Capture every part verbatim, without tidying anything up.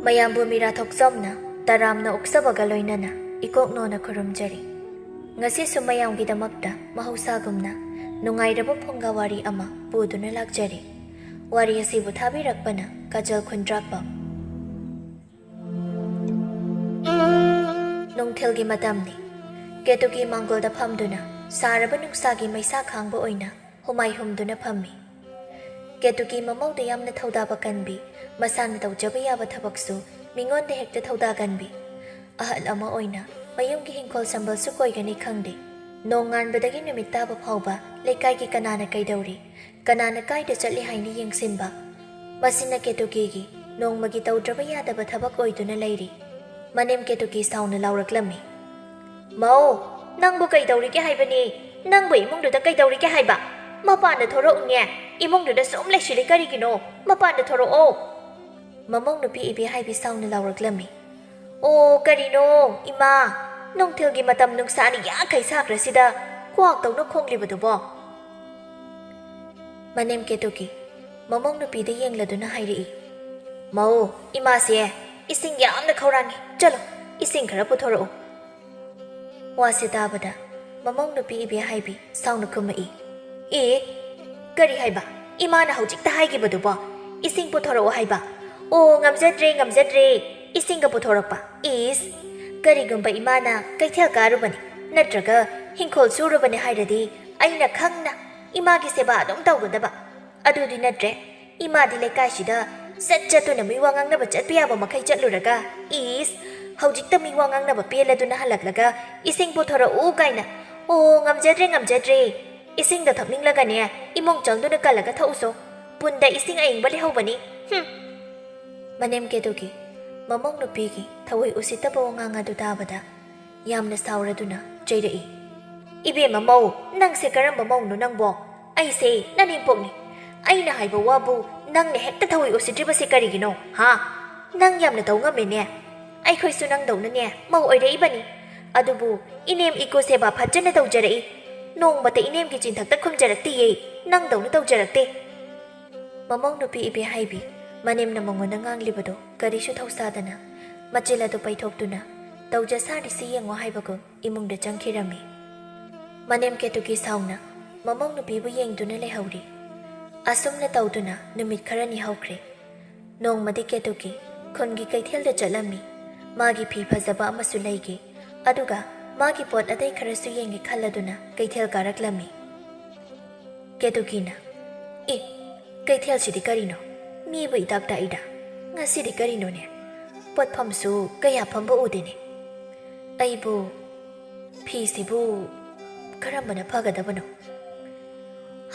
ꯃꯌꯥꯝꯕꯨ ꯃꯤꯔꯥ ꯊꯣꯛꯆꯣꯝꯅ ꯇꯔꯥꯝꯅ ꯑꯣꯛꯆꯕꯒ ꯂꯣꯏꯅꯅ ꯏꯀꯣꯛꯅꯣꯅ ꯈꯨꯔꯨꯝꯖꯔꯤ꯫ ꯉꯁꯤꯁꯨ ꯃꯌꯥꯝꯒꯤꯗꯃꯛꯇ ꯃꯍꯧꯁꯥꯒꯨꯝꯅ ꯅꯨꯡꯉꯥꯏꯔꯕ ꯐꯨꯡꯒꯥ ꯋꯥꯔꯤ ꯑꯃ ꯄꯨꯗꯨꯅ ꯂꯥꯛꯆꯔꯤ꯫ ꯋꯥꯔꯤ ꯑꯁꯤꯕꯨ ꯊꯥꯕꯤꯔꯛꯄꯅ ꯀꯖꯜ ꯈꯨꯟꯗ꯭ꯔꯥꯛꯄꯝ꯫ ꯅꯨꯡꯊꯤꯜꯒꯤ ꯃꯇꯝꯅꯤ꯫ ꯀꯦꯇꯨꯀꯤ ꯃꯥꯡꯒꯣꯜꯗ ꯐꯝꯗꯨꯅ ꯁꯥꯔꯕ ꯅꯨꯡꯁꯥꯒꯤ ꯃꯩꯁꯥ ꯈꯥꯡꯕ ꯑꯣꯏꯅ ꯍꯨꯃꯥꯏ ꯍꯨꯝꯗꯨꯅ ꯐꯝꯃꯤ꯫ ꯀꯦꯇꯨꯀꯤ ꯃꯃꯧꯗ ꯌꯥꯝꯅ ꯊꯧꯗꯥꯕ ꯀꯟꯕꯤ, ꯃꯁꯥꯅ ꯇꯧꯖꯕ ꯌꯥꯕ ꯊꯕꯛꯁꯨ ꯃꯤꯉꯣꯟꯗ ꯍꯦꯛꯇ ꯊꯧꯗꯥꯒꯟꯕꯤ꯫ ꯑꯍꯜ ꯑꯃ ꯑꯣꯏꯅ ꯃꯌꯨꯝꯒꯤ ꯍꯤꯡꯈꯣꯜ ꯁꯝꯕꯜꯁꯨ ꯀꯣꯏꯒꯅꯤ ꯈꯪꯗꯦ꯫ ꯅꯣꯡ ꯉꯥꯟꯕꯗꯒꯤ ꯅꯨꯃꯤꯠ ꯇꯥꯕ ꯐꯥꯎꯕ ꯂꯩꯀꯥꯏꯒꯤ ꯀꯅꯥꯅ ꯀꯩꯗꯧꯔꯤ, ꯀꯅꯥꯅ ꯀꯥꯏꯗ ꯆꯠꯂꯤ ꯍꯥꯏꯅ ꯌꯦꯡꯁꯤꯟꯕ꯫ ꯃꯁꯤꯅ ꯀꯦꯇꯨꯀꯤꯒꯤ ꯅꯣꯡꯃꯒꯤ ꯇꯧꯗ꯭ꯔꯕ ꯌꯥꯗꯕ ꯊꯕꯛ ꯑꯣꯏꯗꯨꯅ ꯂꯩꯔꯤ꯫ ꯃꯅꯦꯝ ꯀꯦꯇꯨꯀꯤ ꯁꯥꯎꯅ ꯂꯥꯎꯔꯛꯂꯝꯃꯤ꯫ "ꯃꯧ, ꯅꯪꯕꯨ ꯀꯩꯗꯧꯔꯤꯒꯦ ꯍꯥꯏꯕꯅꯤ? ꯅꯪꯕꯨ ꯏꯃꯨꯡꯗꯨꯗ ꯀꯩꯗꯧꯔꯤꯒꯦ ꯍꯥꯏꯕ? ꯃꯄꯥꯟꯗ ꯊꯣꯔꯛꯎꯅꯦ꯫ ꯏꯃꯨꯡꯗꯨꯗ ꯁꯨꯝ ꯂꯩꯁꯤꯜꯂꯤ ꯀꯔꯤꯒꯤꯅꯣ? ꯃꯄꯥꯟꯗ ꯊꯣꯔꯛꯑꯣ!" ꯃꯃꯧ ꯅꯨꯄꯤ ꯏꯕꯦꯍꯥꯏꯕꯤ ꯁꯥꯎꯅ ꯂꯥꯎꯔꯛꯂꯝꯃꯤ꯫ "ꯑꯣ, ꯀꯔꯤꯅꯣ, ꯏꯃꯥ? ꯅꯨꯡꯊꯤꯜꯒꯤ ꯃꯇꯝ ꯅꯨꯡꯁꯥꯅ ꯌꯥꯈꯩ ꯁꯥꯈ꯭ꯔꯁꯤꯗ ꯀ꯭ꯋꯥꯛꯇꯧꯅ ꯈꯣꯡꯂꯤꯕꯗꯨꯕꯣ?" ꯃꯅꯦꯝ ꯀꯦꯇꯨꯀꯤ ꯃꯃꯧ ꯅꯨꯄꯤꯗ ꯌꯦꯡꯂꯗꯨꯅ ꯍꯥꯏꯔꯛꯏ꯫ "ꯃꯧ, ꯏꯃꯥꯁꯦ ꯏꯁꯤꯡ ꯌꯥꯝꯅ ꯈꯧꯔꯥꯡꯉꯤ꯫ ꯆꯠꯂꯣ, ꯏꯁꯤꯡ ꯈꯔ ꯄꯨꯊꯣꯔꯛꯎ꯫" ꯋꯥꯁꯦ ꯇꯥꯕꯗ ꯃꯃꯧ ꯅꯨꯄꯤ ꯏꯕꯦꯍꯥꯏꯕꯤ ꯁꯥꯎꯅ ꯈꯨꯝꯃꯛꯏ꯫ "ꯑꯦ, ꯀꯔꯤ ꯍꯥꯏꯕ? ꯏꯃꯥꯅ ꯍꯧꯖꯤꯛꯇ ꯍꯥꯏꯈꯤꯕꯗꯨꯕꯣ? ꯏꯁꯤꯡ ꯄꯨꯊꯣꯔꯛꯑꯣ ꯍꯥꯏꯕ? ꯑꯣ, ꯉꯝꯖꯗ꯭ꯔꯦ, ꯉꯝꯖꯗ꯭ꯔꯦ꯫ ꯏꯁꯤꯡꯒ ꯄꯨꯊꯣꯔꯛꯄ? ꯏꯁ! ꯀꯔꯤꯒꯨꯝꯕ ꯏꯃꯥꯅ ꯀꯩꯊꯦꯜ ꯀꯥꯔꯨꯕꯅꯤ ꯅꯠꯇ꯭ꯔꯒ ꯍꯤꯡꯈꯣꯜ ꯁꯨꯔꯨꯕꯅꯤ ꯍꯥꯏꯔꯗꯤ ꯑꯩꯅ ꯈꯪꯅ ꯏꯃꯥꯒꯤ ꯁꯦꯕꯥ ꯑꯗꯨꯝ ꯇꯧꯒꯗꯕ꯫ ꯑꯗꯨꯗꯤ ꯅꯠꯇ꯭ꯔꯦ꯫ ꯏꯃꯥꯗꯤ ꯂꯩꯀꯥꯏꯁꯤꯗ ꯆꯠ ꯆꯠꯇꯨꯅ ꯃꯤꯋꯥ ꯉꯥꯡꯅꯕ ꯆꯠꯄ ꯌꯥꯕ ꯃꯈꯩ ꯆꯠꯂꯨꯔꯒ, ꯏꯁ, ꯍꯧꯖꯤꯛꯇ ꯃꯤꯋꯥ ꯉꯥꯡꯅꯕ ꯄꯦꯜꯂꯗꯨꯅ ꯍꯜꯂꯛꯂꯒ ꯏꯁꯤꯡ ꯄꯨꯊꯣꯔꯛꯎ ꯀꯥꯏꯅ꯫ ꯑꯣ, ꯉꯝꯖꯗ꯭ꯔꯦ, ꯉꯝꯖꯗ꯭ꯔꯦ꯫ ꯏꯁꯤꯡꯗꯣ ꯊꯛꯅꯤꯡꯂꯒꯅꯦ, ꯏꯃꯨꯡ ꯆꯪꯗꯨꯅ ꯀꯜꯂꯒ ꯊꯛꯎꯁꯣ꯫ ꯄꯨꯟꯗ ꯏꯁꯤꯡ ꯑꯌꯤꯡꯕ ꯂꯩꯍꯧꯕꯅꯤ꯫ ꯍꯨꯝ!" ꯃꯅꯦꯝ ꯀꯦꯇꯨꯀꯤ ꯃꯃꯧ ꯅꯨꯄꯤꯒꯤ ꯊꯑꯣꯏ ꯎꯁꯤꯠꯇꯕ ꯋꯥꯉꯥꯡ ꯑꯗꯨ ꯇꯥꯕꯗ ꯌꯥꯝꯅ ꯁꯥꯎꯔꯗꯨꯅ ꯆꯩꯔꯛꯏ꯫ "ꯏꯕꯦꯝꯃ ꯃꯧ, ꯅꯪꯁꯦ ꯀꯔꯝꯕ ꯃꯧꯅꯣ ꯅꯪꯕꯣ? ꯑꯩꯁꯦ ꯅꯅꯦꯝꯄꯣꯛꯅꯤ꯫ ꯑꯩꯅ ꯍꯥꯏꯕ ꯋꯥꯕꯨ ꯅꯪꯅ ꯍꯦꯛꯇ ꯊꯑꯣꯏ ꯎꯁꯤꯠꯇ꯭ꯔꯤꯕꯁꯦ ꯀꯔꯤꯒꯤꯅꯣ, ꯍꯥ? ꯅꯪ ꯌꯥꯝꯅ ꯇꯧ ꯉꯝꯃꯦꯅꯦ꯫ ꯑꯩꯈꯣꯏꯁꯨ ꯅꯪꯗꯧꯅꯅꯦ ꯃꯧ ꯑꯣꯏꯔꯛꯏꯕꯅꯤ꯫ ꯑꯗꯨꯕꯨ ꯏꯅꯦꯝ ꯏꯀꯨ ꯁꯦꯕꯥ ꯐꯖꯅ ꯇꯧꯖꯔꯛꯏ꯫ ꯅꯣꯡꯃꯇ ꯏꯅꯦꯝꯒꯤ ꯆꯤꯟꯊꯛꯇ ꯈꯨꯝꯖꯔꯛꯇꯤꯌꯦ, ꯅꯪꯗꯧꯅ ꯇꯧꯖꯔꯛꯇꯦ꯫" ꯃꯃꯧ ꯅꯨꯄꯤ ꯏꯕꯦꯍꯥꯏꯕꯤ ꯃꯅꯦꯝꯅ ꯃꯉꯣꯟꯗ ꯉꯥꯡꯂꯤꯕꯗꯨ ꯀꯔꯤꯁꯨ ꯊꯧꯁꯥꯗꯅ ꯃꯆꯤꯜ ꯑꯗꯨ ꯄꯩꯊꯣꯛꯇꯨꯅ, "ꯇꯧꯖ ꯁꯥꯔꯤꯁꯤ ꯌꯦꯡꯉꯣ" ꯍꯥꯏꯕꯒꯨꯝ ꯏꯃꯨꯡꯗ ꯆꯪꯈꯤꯔꯝꯃꯤ꯫ ꯃꯅꯦꯝ ꯀꯦꯇꯨꯀꯤ ꯁꯥꯎꯅ ꯃꯃꯧ ꯅꯨꯄꯤꯕꯨ ꯌꯦꯡꯗꯨꯅ ꯂꯩꯍꯧꯔꯤ꯫ ꯑꯁꯨꯝꯅ ꯇꯧꯗꯨꯅ ꯅꯨꯃꯤꯠ ꯈꯔꯅꯤ ꯍꯧꯈ꯭ꯔꯦ꯫ ꯅꯣꯡꯃꯗꯤ ꯀꯦꯇꯨꯀꯤ ꯈꯨꯟꯒꯤ ꯀꯩꯊꯦꯜꯗ ꯆꯠꯂꯝꯃꯤ꯫ ꯃꯥꯒꯤ ꯐꯤ ꯐꯖꯕ ꯑꯃꯁꯨ ꯂꯩꯒꯦ, ꯑꯗꯨꯒ ꯃꯥꯒꯤ ꯄꯣꯠ ꯑꯇꯩ ꯈꯔꯁꯨ ꯌꯦꯡꯒꯦ ꯈꯜꯂꯗꯨꯅ ꯀꯩꯊꯦꯜ ꯀꯥꯔꯛꯂꯝꯃꯤ꯫ ꯀꯦꯇꯨꯀꯤꯅ, "ꯑꯦ, ꯀꯩꯊꯦꯜꯁꯤꯗꯤ ꯀꯔꯤꯅꯣ? ꯃꯤꯕꯨ ꯏꯇꯥꯛ ꯇꯥꯛꯏꯗ꯫ ꯉꯁꯤꯗꯤ ꯀꯔꯤꯅꯣꯅꯦ? ꯄꯣꯠꯐꯝꯁꯨ ꯀꯌꯥ ꯐꯝꯕ ꯎꯗꯦꯅꯦ꯫ ꯑꯩꯕꯨ ꯐꯤꯁꯤꯕꯨ ꯀꯔꯝꯕꯅ ꯐꯒꯗꯕꯅꯣ?"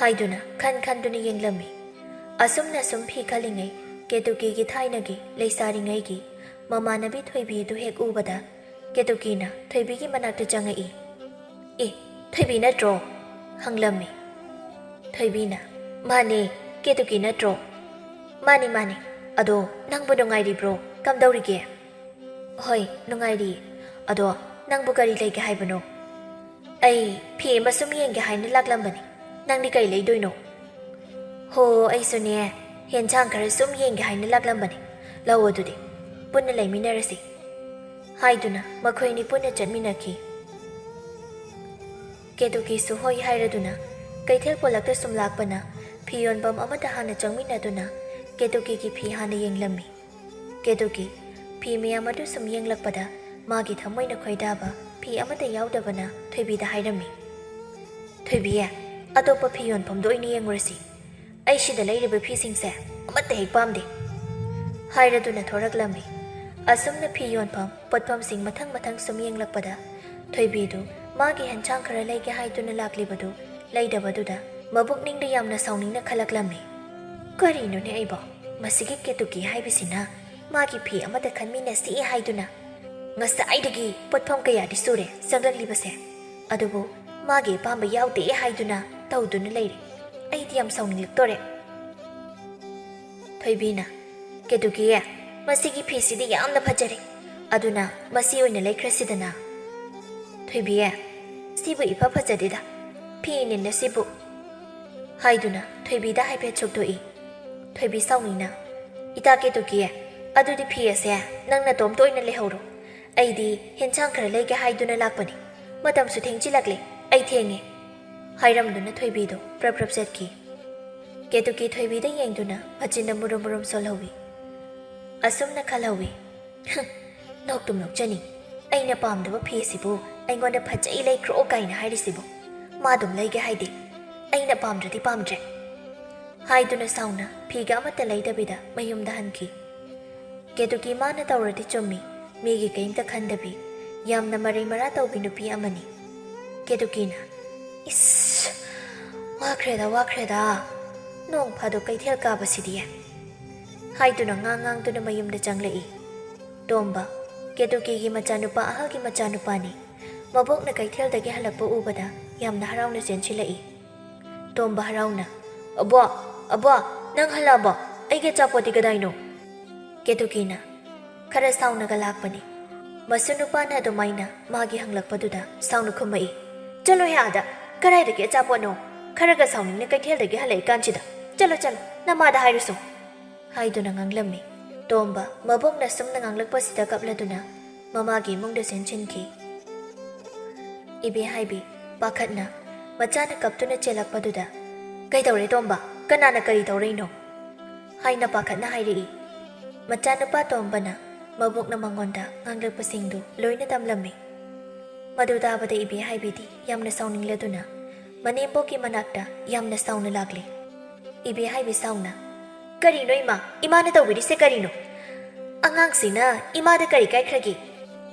ꯍꯥꯏꯗꯨꯅ ꯈꯟ ꯈꯟꯗꯨꯅ ꯌꯦꯡꯂꯝꯃꯤ꯫ ꯑꯁꯨꯝꯅ ꯁꯨꯝ ꯐꯤ ꯈꯜꯂꯤꯉꯩ, ꯀꯦꯇꯨꯀꯤꯒꯤ ꯊꯥꯏꯅꯒꯤ ꯂꯩꯁꯥꯔꯤꯉꯩꯒꯤ ꯃꯃꯥꯟꯅꯕꯤ ꯊꯣꯏꯕꯤ ꯑꯗꯨ ꯍꯦꯛ ꯎꯕꯗ, ꯀꯦꯇꯨꯀꯤꯅ ꯊꯣꯏꯕꯤꯒꯤ ꯃꯅꯥꯛꯇ ꯆꯪꯉꯛꯏ꯫ "ꯑꯦ, ꯊꯣꯏꯕꯤ ꯅꯠꯇ꯭ꯔꯣ?" ꯍꯪꯂꯝꯃꯤ꯫ ꯊꯣꯏꯕꯤꯅ, "ꯃꯥꯅꯦ, ꯀꯦꯇꯨꯀꯤ ꯅꯠꯇ꯭ꯔꯣ?" "ꯃꯥꯅꯦ, ꯃꯥꯅꯦ꯫ ꯑꯗꯣ ꯅꯪꯕꯨ ꯅꯨꯡꯉꯥꯏꯔꯤꯕ꯭ꯔꯣ? ꯀꯝꯗꯧꯔꯤꯒꯦ?" "ꯍꯣꯏ, ꯅꯨꯡꯉꯥꯏꯔꯤ꯫ ꯑꯗꯣ ꯅꯪꯕꯨ ꯀꯔꯤ ꯂꯩꯒꯦ ꯍꯥꯏꯕꯅꯣ?" "ꯑꯩ ꯐꯤ ꯑꯃ ꯁꯨꯝ ꯌꯦꯡꯒꯦ ꯍꯥꯏꯅ ꯂꯥꯛꯂꯝꯕꯅꯤ꯫ ꯅꯪꯗꯤ ꯀꯔꯤ ꯂꯩꯗꯣꯏꯅꯣ?" "ꯍꯣ, ꯑꯩꯁꯨꯅꯦ, ꯍꯦꯟꯁꯥꯡ ꯈꯔ ꯁꯨꯝ ꯌꯦꯡꯒꯦ ꯍꯥꯏꯅ ꯂꯥꯛꯂꯝꯕꯅꯤ꯫ ꯂꯧ ꯑꯗꯨꯗꯤ, ꯄꯨꯟꯅ ꯂꯩꯃꯤꯟꯅꯔꯁꯤ" ꯍꯥꯏꯗꯨꯅ ꯃꯈꯣꯏ ꯑꯅꯤ ꯄꯨꯟꯅ ꯆꯠꯃꯤꯟꯅꯈꯤ꯫ ꯀꯦꯇꯨꯀꯤꯁꯨ ꯍꯣꯏ ꯍꯥꯏꯔꯗꯨꯅ ꯀꯩꯊꯦꯜ ꯄꯣꯂꯛꯇ ꯁꯨꯝ ꯂꯥꯛꯄꯅ, ꯐꯤ ꯌꯣꯟꯐꯝ ꯑꯃꯗ ꯍꯥꯟꯅ ꯆꯪꯃꯤꯟꯅꯗꯨꯅ ꯀꯦꯇꯨꯀꯤꯒꯤ ꯐꯤ ꯍꯥꯟꯅ ꯌꯦꯡꯂꯝꯃꯤ꯫ ꯀꯦꯇꯨꯀꯤ ꯐꯤ ꯃꯌꯥꯝ ꯑꯗꯨ ꯁꯨꯝ ꯌꯦꯡꯂꯛꯄꯗ, ꯃꯥꯒꯤ ꯊꯃꯣꯏꯅ ꯈꯣꯏꯗꯥꯕ ꯐꯤ ꯑꯃꯠꯇ ꯌꯥꯎꯗꯕꯅ ꯊꯣꯏꯕꯤꯗ ꯍꯥꯏꯔꯝꯃꯤ꯫ "ꯊꯣꯏꯕꯤ, ꯑꯇꯣꯞꯄ ꯐꯤ ꯌꯣꯟꯐꯝꯗ ꯑꯣꯏꯅ ꯌꯦꯡꯉꯨꯔꯁꯤ꯫ ꯑꯩ ꯁꯤꯗ ꯂꯩꯔꯤꯕ ꯐꯤꯁꯤꯡꯁꯦ ꯑꯃꯠꯇ ꯍꯦꯛ ꯄꯥꯝꯗꯦ" ꯍꯥꯏꯔꯗꯨꯅ ꯊꯣꯔꯛꯂꯝꯃꯤ꯫ ꯑꯁꯨꯝꯅ ꯐꯤ ꯌꯣꯟꯐꯝ, ꯄꯣꯠꯐꯝꯁꯤꯡ ꯃꯊꯪ ꯃꯊꯪ ꯁꯨꯝ ꯌꯦꯡꯂꯛꯄꯗ, ꯊꯣꯏꯕꯤꯗꯨ ꯃꯥꯒꯤ ꯍꯦꯟꯁꯥꯡ ꯈꯔ ꯂꯩꯒꯦ ꯍꯥꯏꯗꯨꯅ ꯂꯥꯛꯂꯤꯕꯗꯨ ꯂꯩꯗꯕꯗꯨꯗ ꯃꯕꯨꯛꯅꯤꯡꯗ ꯌꯥꯝꯅ ꯁꯥꯎꯅꯤꯡꯅ ꯈꯜꯂꯛꯂꯝꯃꯤ꯫ "ꯀꯔꯤꯅꯣꯅꯦ ꯑꯩꯕꯣ? ꯃꯁꯤꯒꯤ ꯀꯦꯇꯨꯀꯤ ꯍꯥꯏꯕꯁꯤꯅ ꯃꯥꯒꯤ ꯐꯤ ꯑꯃꯠꯇ ꯈꯟꯃꯤꯟꯅꯁꯤ ꯍꯥꯏꯗꯨꯅ ꯉꯁꯥꯏꯗꯒꯤ ꯄꯣꯠꯐꯝ ꯀꯌꯥꯗꯤ ꯁꯨꯔꯦ ꯆꯪꯂꯛꯂꯤꯕꯁꯦ, ꯑꯗꯨꯕꯨ ꯃꯥꯒꯤ ꯑꯄꯥꯝꯕ ꯌꯥꯎꯗꯦ ꯍꯥꯏꯗꯨꯅ ꯇꯧꯗꯨꯅ ꯂꯩꯔꯦ꯫ ꯑꯩꯗꯤ ꯌꯥꯝ ꯁꯥꯎꯅꯤꯡꯂꯛꯇꯣꯔꯦ"꯫ ꯊꯣꯏꯕꯤꯅ, "ꯀꯦꯇꯨꯀꯤ, ꯃꯁꯤꯒꯤ ꯐꯤꯁꯤꯗꯤ ꯌꯥꯝꯅ ꯐꯖꯔꯦ, ꯑꯗꯨꯅ ꯃꯁꯤ ꯑꯣꯏꯅ ꯂꯩꯈ꯭ꯔꯁꯤꯗꯅ"꯫ ꯊꯣꯏꯕꯤ, "ꯁꯤꯕꯨ ꯏꯐ ꯐꯖꯗꯦꯗ, ꯐꯤꯅꯤꯅ ꯁꯤꯕꯨ" ꯍꯥꯏꯗꯨꯅ ꯊꯣꯏꯕꯤꯗ ꯍꯥꯏꯐꯦꯠ ꯁꯣꯛꯇꯣꯛꯏ꯫ ꯊꯣꯏꯕꯤ ꯁꯥꯎꯅꯤꯡꯅ, "ꯏꯇꯥ ꯀꯦꯇꯨꯀꯤ, ꯑꯗꯨꯗꯤ ꯐꯤ ꯑꯁꯦ ꯅꯪ ꯅꯇꯣꯝꯇ ꯑꯣꯏꯅ ꯂꯩꯍꯧꯔꯣ꯫ ꯑꯩꯗꯤ ꯍꯦꯟꯁꯥꯡ ꯈꯔ ꯂꯩꯒꯦ ꯍꯥꯏꯗꯨꯅ ꯂꯥꯛꯄꯅꯤ꯫ ꯃꯇꯝꯁꯨ ꯊꯦꯡꯖꯤꯜꯂꯛꯂꯦ, ꯑꯩ ꯊꯦꯡꯉꯦ," ꯍꯥꯏꯔꯝꯗꯨꯅ ꯊꯣꯏꯕꯤꯗꯣ ꯄ꯭ꯔꯞ ꯄ꯭ꯔꯞ ꯆꯠꯈꯤ꯫ ꯀꯦꯇꯨꯀꯤ ꯊꯣꯏꯕꯤꯗ ꯌꯦꯡꯗꯨꯅ ꯃꯆꯤꯟꯗ ꯃꯨꯔꯨꯝ ꯃꯨꯔꯨꯝ ꯁꯣꯜꯍꯧꯏ꯫ ꯑꯁꯨꯝꯅ ꯈꯜꯍꯧꯏ, "ꯍꯨꯝ, ꯅꯣꯛꯇꯨꯝ ꯅꯣꯛꯆꯅꯤꯡ꯫ ꯑꯩꯅ ꯄꯥꯝꯗꯕ ꯐꯤ ꯑꯁꯤꯕꯨ ꯑꯩꯉꯣꯟꯗ ꯐꯖꯩ, ꯂꯩꯈ꯭ꯔꯣ ꯀꯥꯏꯅ ꯍꯥꯏꯔꯤꯁꯤꯕꯨ꯫ ꯃꯥ ꯑꯗꯨꯝ ꯂꯩꯒꯦ ꯍꯥꯏꯗꯦ꯫ ꯑꯩꯅ ꯄꯥꯝꯗ꯭ꯔꯗꯤ ꯄꯥꯝꯗ꯭ꯔꯦ," ꯍꯥꯏꯗꯨꯅ ꯁꯥꯎꯅ ꯐꯤꯒ ꯑꯃꯠꯇ ꯂꯩꯗꯕꯤꯗ ꯃꯌꯨꯝꯗ ꯍꯟꯈꯤ꯫ ꯀꯦꯇꯨꯀꯤ ꯃꯥꯅ ꯇꯧꯔꯗꯤ ꯆꯨꯝꯃꯤ, ꯃꯤꯒꯤ ꯀꯔꯤꯝꯇ ꯈꯟꯗꯕꯤ, ꯌꯥꯝꯅ ꯃꯔꯩ ꯃꯔꯥ ꯇꯧꯕꯤ ꯅꯨꯄꯤ ꯑꯃꯅꯤ꯫ ꯀꯦꯇꯨꯀꯤꯅ, "ꯏꯁ, ꯋꯥꯈ꯭ꯔꯦꯗ, ꯋꯥꯈ꯭ꯔꯦꯗ, ꯅꯣꯡ ꯐꯥꯗꯣꯛ ꯀꯩꯊꯦꯜ ꯀꯥꯕꯁꯤꯗꯤ," ꯍꯥꯏꯗꯨꯅ ꯉꯥꯡ ꯉꯥꯡꯗꯨꯅ ꯃꯌꯨꯝꯗ ꯆꯪꯂꯛꯏ꯫ ꯇꯣꯝꯕ, ꯀꯦꯇꯨꯀꯤꯒꯤ ꯃꯆꯥꯅꯨꯄꯥ ꯑꯍꯜꯒꯤ ꯃꯆꯥꯅꯨꯄꯥꯅꯤ꯫ ꯃꯕꯣꯛꯅ ꯀꯩꯊꯦꯜꯗꯒꯤ ꯍꯜꯂꯛꯄ ꯎꯕꯗ ꯌꯥꯝꯅ ꯍꯔꯥꯎꯅ ꯆꯦꯟꯁꯤꯜꯂꯛꯏ꯫ ꯇꯣꯝꯕ ꯍꯔꯥꯎꯅ, "ꯑꯕꯣ, ꯑꯕꯣ, ꯅꯪ ꯍꯜꯂꯛꯑꯕꯣ? ꯑꯩꯒꯤ ꯑꯆꯥꯄꯣꯠꯇꯤ ꯀꯗꯥꯏꯅꯣ?" ꯀꯦꯇꯨꯀꯤꯅ, "ꯈꯔ ꯁꯥꯎꯅꯒ ꯂꯥꯛꯄꯅꯤ꯫" ꯃꯁꯨ ꯅꯨꯄꯥꯅ ꯑꯗꯨꯃꯥꯏꯅ ꯃꯥꯒꯤ ꯍꯪꯂꯛꯄꯗꯨꯗ ꯁꯥꯎꯅ ꯈꯨꯝꯃꯛꯏ, "ꯆꯠꯂꯣꯍꯦ ꯑꯥꯗ! ꯀꯗꯥꯏꯗꯒꯤ ꯑꯆꯥꯄꯣꯠꯅꯣ? ꯈꯔꯒ ꯁꯥꯎꯅꯤꯡꯅ ꯀꯩꯊꯦꯜꯗꯒꯤ ꯍꯜꯂꯛꯏꯀꯥꯟꯁꯤꯗ꯫ ꯆꯠꯂꯣ, ꯆꯠꯂꯣ, ꯅꯃꯥꯗ ꯍꯥꯏꯔꯨꯁꯣ," ꯍꯥꯏꯗꯨꯅ ꯉꯥꯡꯂꯝꯃꯤ꯫ ꯇꯣꯝꯕ ꯃꯕꯣꯛꯅ ꯁꯨꯝꯅ ꯉꯥꯡꯂꯛꯄꯁꯤꯗ ꯀꯞꯂꯗꯨꯅ ꯃꯃꯥꯒꯤ ꯏꯃꯨꯡꯗ ꯆꯦꯟꯁꯤꯟꯈꯤ꯫ ꯏꯕꯦꯍꯥꯏꯕꯤ ꯄꯥꯈꯠꯅ ꯃꯆꯥꯅ ꯀꯞꯇꯨꯅ ꯆꯦꯜꯂꯛꯄꯗꯨꯗ, "ꯀꯩꯗꯧꯔꯦ ꯇꯣꯝꯕ? ꯀꯅꯥꯅ ꯀꯔꯤ ꯇꯧꯔꯛꯏꯅꯣ?" ꯍꯥꯏꯅ ꯄꯥꯈꯠꯅ ꯍꯥꯏꯔꯛꯏ꯫ ꯃꯆꯥꯅꯨꯄꯥ ꯇꯣꯝꯕꯅ ꯃꯕꯣꯛꯅ ꯃꯉꯣꯟꯗ ꯉꯥꯡꯂꯛꯄꯁꯤꯡꯗꯨ ꯂꯣꯏꯅ ꯇꯝꯂꯝꯃꯤ꯫ ꯃꯗꯨ ꯇꯥꯕꯗ ꯏꯕꯦꯍꯥꯏꯕꯤꯗꯤ ꯌꯥꯝꯅ ꯁꯥꯎꯅꯤꯡꯂꯗꯨꯅ ꯃꯅꯦꯝꯕꯣꯛꯀꯤ ꯃꯅꯥꯛꯇ ꯌꯥꯝꯅ ꯁꯥꯎꯅ ꯂꯥꯛꯂꯤ꯫ ꯏꯕꯦꯍꯥꯏꯕꯤ ꯁꯥꯎꯅ, "ꯀꯔꯤꯅꯣ ꯏꯃꯥ? ꯏꯃꯥꯅ ꯇꯧꯕꯤꯔꯤꯁꯦ ꯀꯔꯤꯅꯣ? ꯑꯉꯥꯡꯁꯤꯅ ꯏꯃꯥꯗ ꯀꯔꯤ ꯀꯥꯏꯈ꯭ꯔꯒꯦ?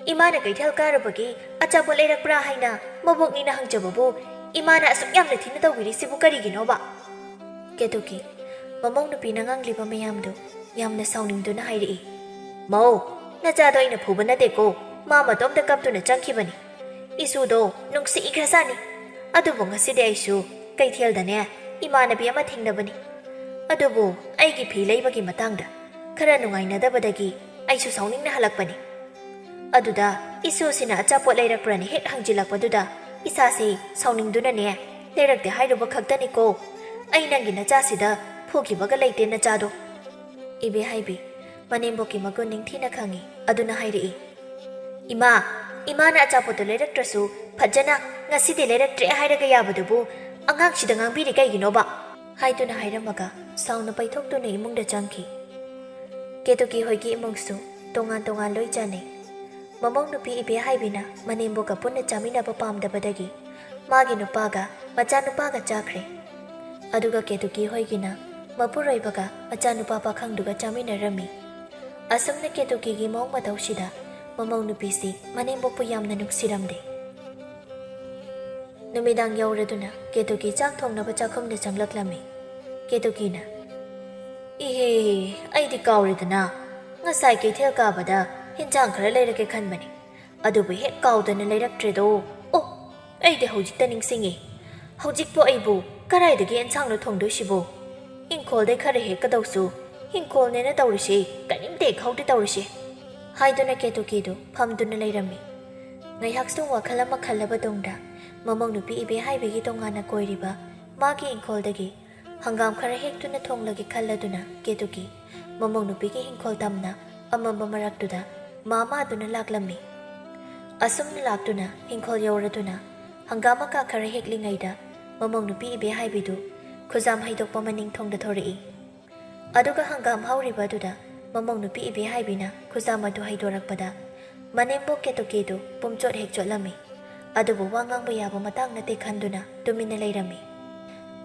ꯏꯃꯥꯅ ꯀꯩꯊꯦꯜ ꯀꯥꯔꯨꯕꯒꯤ ꯑꯆꯥꯄꯣꯠ ꯂꯩꯔꯛꯄ꯭ꯔꯥ ꯍꯥꯏꯅ ꯃꯕꯣꯛꯅꯤꯅ ꯍꯪꯖꯕꯕꯨ ꯏꯃꯥꯅ ꯑꯁꯨꯛ ꯌꯥꯝꯅ ꯊꯤꯅ ꯇꯧꯕꯤꯔꯤꯁꯤꯕꯨ ꯀꯔꯤꯒꯤꯅꯣꯕ?" ꯀꯦꯇꯨꯀꯤ ꯃꯃꯧ ꯅꯨꯄꯤꯅ ꯉꯥꯡꯂꯤꯕ ꯃꯌꯥꯝꯗꯨ ꯌꯥꯝꯅ ꯁꯥꯎꯅꯤꯡꯗꯨꯅ ꯍꯥꯏꯔꯛꯏ꯫ "ꯃꯧ, ꯅꯆꯥꯗꯣ ꯑꯩꯅ ꯐꯨꯕ ꯅꯠꯇꯦꯀꯣ, ꯃꯥ ꯃꯇꯣꯝꯇ ꯀꯞꯇꯨꯅ ꯆꯪꯈꯤꯕꯅꯤ꯫ ꯏꯁꯨꯗꯣ ꯅꯨꯡꯁꯤꯈ꯭ꯔꯖꯥꯠꯅꯤ꯫ ꯑꯗꯨꯕꯨ ꯉꯁꯤꯗꯤ ꯑꯩꯁꯨ ꯀꯩꯊꯦꯜꯗꯅꯦ ꯏꯃꯥꯟꯅꯕꯤ ꯑꯃ ꯊꯦꯡꯅꯕꯅꯤ꯫ ꯑꯗꯨꯕꯨ ꯑꯩꯒꯤ ꯐꯤ ꯂꯩꯕꯒꯤ ꯃꯇꯥꯡꯗ ꯈꯔ ꯅꯨꯡꯉꯥꯏꯅꯗꯕꯗꯒꯤ ꯑꯩꯁꯨ ꯁꯥꯎꯅꯤꯡꯅ ꯍꯜꯂꯛꯄꯅꯤ꯫ ꯑꯗꯨꯗ ꯏꯁꯨꯁꯤꯅ ꯑꯆꯥꯄꯣꯠ ꯂꯩꯔꯛꯄ꯭ꯔꯅ ꯍꯦꯛ ꯍꯪꯖꯤꯜꯂꯛꯄꯗꯨꯗ ꯏꯁꯥꯁꯤ ꯁꯥꯎꯅꯤꯡꯗꯨꯅꯅꯦ ꯂꯩꯔꯛꯇꯦ ꯍꯥꯏꯔꯨꯕ ꯈꯛꯇꯅꯤꯀꯣ꯫ ꯑꯩ ꯅꯪꯒꯤ ꯅꯆꯥꯁꯤꯗ ꯐꯨꯈꯤꯕꯒ ꯂꯩꯇꯦ ꯅꯆꯥꯗꯣ꯫" ꯏꯕꯦꯍꯥꯏꯕꯤ ꯃꯅꯦꯝꯕꯣꯛꯀꯤ ꯃꯒꯨꯟ ꯅꯤꯡꯊꯤꯅ ꯈꯪꯏ꯫ ꯑꯗꯨꯅ ꯍꯥꯏꯔꯛꯏ, "ꯏꯃꯥ, ꯏꯃꯥꯅ ꯑꯆꯥꯄꯣꯠꯇꯨ ꯂꯩꯔꯛꯇ꯭ꯔꯁꯨ ꯐꯖꯅ ꯉꯁꯤꯗꯤ ꯂꯩꯔꯛꯇ꯭ꯔꯦ ꯍꯥꯏꯔꯒ ꯌꯥꯕꯗꯨꯕꯨ ꯑꯉꯥꯡꯁꯤꯗ ꯉꯥꯡꯕꯤꯔꯤ ꯀꯩꯒꯤꯅꯣꯕ?" ꯍꯥꯏꯗꯨꯅ ꯍꯥꯏꯔꯝꯃꯒ ꯁꯥꯎꯅ ꯄꯩꯊꯣꯛꯇꯨꯅ ꯏꯃꯨꯡꯗ ꯆꯪꯈꯤ꯫ ꯀꯦꯇꯨꯀꯤ ꯍꯣꯏꯒꯤ ꯏꯃꯨꯡꯁꯨ ꯇꯣꯉꯥꯟ ꯇꯣꯉꯥꯟ ꯂꯣꯏ ꯆꯥꯅꯩ꯫ ꯃꯃꯧ ꯅꯨꯄꯤ ꯏꯕꯦꯍꯥꯏꯕꯤꯅ ꯃꯅꯦꯝꯕꯣꯛꯀ ꯄꯨꯟꯅ ꯆꯥꯃꯤꯟꯅꯕ ꯄꯥꯝꯗꯕꯗꯒꯤ ꯃꯥꯒꯤ ꯅꯨꯄꯥꯒ ꯃꯆꯥꯅꯨꯄꯥꯒ ꯆꯥꯈ꯭ꯔꯦ꯫ ꯑꯗꯨꯒ ꯀꯦꯇꯨꯀꯤ ꯍꯣꯏꯒꯤꯅ ꯃꯄꯨꯔꯣꯏꯕꯒ ꯃꯆꯥꯅꯨꯄꯥ ꯄꯥꯈꯪꯗꯨꯒ ꯆꯥꯃꯤꯟꯅꯔꯝꯃꯤ꯫ ꯑꯁꯨꯝꯅ ꯀꯦꯇꯨꯀꯤꯒꯤ ꯃꯑꯣꯡ ꯃꯇꯧꯁꯤꯗ ꯃꯃꯧ ꯅꯨꯄꯤꯁꯤ ꯃꯅꯦꯝꯕꯣꯛꯄꯨ ꯌꯥꯝꯅ ꯅꯨꯡꯁꯤꯔꯝꯗꯦ꯫ ꯅꯨꯃꯤꯗꯥꯡ ꯌꯧꯔꯗꯨꯅ ꯀꯦꯇꯨꯀꯤ ꯆꯥꯛ ꯊꯣꯡꯅꯕ ꯆꯥꯛꯈꯨꯝꯗ ꯆꯪꯂꯛꯂꯝꯃꯤ꯫ ꯀꯦꯇꯨꯀꯤꯅ, "ꯏꯍꯦ, ꯑꯩꯗꯤ ꯀꯥꯎꯔꯦꯗꯅ, ꯉꯁꯥꯏ ꯀꯩꯊꯦꯜ ꯀꯥꯕꯗ ꯍꯤꯟꯖꯥꯡ ꯈꯔ ꯂꯩꯔꯛꯀꯦ ꯈꯟꯕꯅꯤ, ꯑꯗꯨꯕꯨ ꯍꯦꯛ ꯀꯥꯎꯗꯅ ꯂꯩꯔꯛꯇ꯭ꯔꯦꯗꯣ꯫ ꯑꯣ, ꯑꯩꯗꯤ ꯍꯧꯖꯤꯛꯇ ꯅꯤꯡꯁꯤꯡꯉꯦ꯫ ꯍꯧꯖꯤꯛꯄꯨ ꯑꯩꯕꯨ ꯀꯗꯥꯏꯗꯒꯤ ꯑꯦꯟꯁꯥꯡꯅꯣ ꯊꯣꯡꯗꯣꯏꯁꯤꯕꯣ? ꯏꯪꯈꯣꯜꯗꯩ ꯈꯔ ꯍꯦꯛꯀꯗꯧꯁꯨ ꯏꯪꯈꯣꯜꯅꯦꯅ ꯇꯧꯔꯤꯁꯦ, ꯀꯔꯤꯝꯇ ꯍꯦꯛ ꯍꯧꯗꯦ ꯇꯧꯔꯤꯁꯦ," ꯍꯥꯏꯗꯨꯅ ꯀꯦꯇꯨꯀꯤꯗꯨ ꯐꯝꯗꯨꯅ ꯂꯩꯔꯝꯃꯤ꯫ ꯉꯥꯏꯍꯥꯛꯁꯨ ꯋꯥꯈꯜ ꯑꯃ ꯈꯜꯂꯕ ꯇꯨꯡꯗ ꯃꯃꯧ ꯅꯨꯄꯤ ꯏꯕꯦꯍꯥꯏꯕꯤꯒꯤ ꯇꯣꯉꯥꯟꯅ ꯀꯣꯏꯔꯤꯕ ꯃꯥꯒꯤ ꯏꯪꯈꯣꯜꯗꯒꯤ ꯍꯪꯒꯥꯝ ꯈꯔ ꯍꯦꯛꯇꯨꯅ ꯊꯣꯡꯂꯒꯦ ꯈꯜꯂꯗꯨꯅ ꯀꯦꯇꯨꯀꯤ ꯃꯃꯧ ꯅꯨꯄꯤꯒꯤ ꯏꯪꯈꯣꯜ ꯇꯝꯅ ꯑꯃꯝꯕ ꯃꯔꯛꯇꯨꯗ ꯃꯥ ꯃꯥꯗꯨꯅ ꯂꯥꯛꯂꯝꯃꯤ꯫ ꯑꯁꯨꯝꯅ ꯂꯥꯛꯇꯨꯅ ꯏꯪꯈꯣꯜ ꯌꯧꯔꯗꯨꯅ ꯍꯪꯒꯥꯝ ꯃꯀꯥ ꯈꯔ ꯍꯦꯛꯂꯤꯉꯩꯗ ꯃꯃꯧ ꯅꯨꯄꯤ ꯏꯕꯦꯍꯥꯏꯕꯤꯗꯨ ꯈꯨꯖꯥꯝ ꯍꯩꯗꯣꯛꯄ ꯃꯅꯤꯡ ꯊꯣꯡꯗ ꯊꯣꯔꯛꯏ꯫ ꯑꯗꯨꯒ ꯍꯪꯒꯥꯝ ꯍꯧꯔꯤꯕ ꯑꯗꯨꯗ ꯃꯃꯧ ꯅꯨꯄꯤ ꯏꯕꯦꯍꯥꯏꯕꯤꯅ ꯈꯨꯖꯥꯝ ꯑꯗꯨ ꯍꯩꯗꯣꯔꯛꯄꯗ ꯃꯅꯦꯝꯕꯣꯛ ꯀꯦꯇꯨꯀꯤꯗꯨ ꯄꯨꯝꯆꯣꯠ ꯍꯦꯛ ꯆꯣꯠꯂꯝꯃꯤ꯫ ꯑꯗꯨꯕꯨ ꯋꯥ ꯉꯥꯡꯕ ꯌꯥꯕ ꯃꯇꯥꯡ ꯅꯠꯇꯦ ꯈꯟꯗꯨꯅ ꯇꯨꯃꯤꯟꯅ ꯂꯩꯔꯝꯃꯤ꯫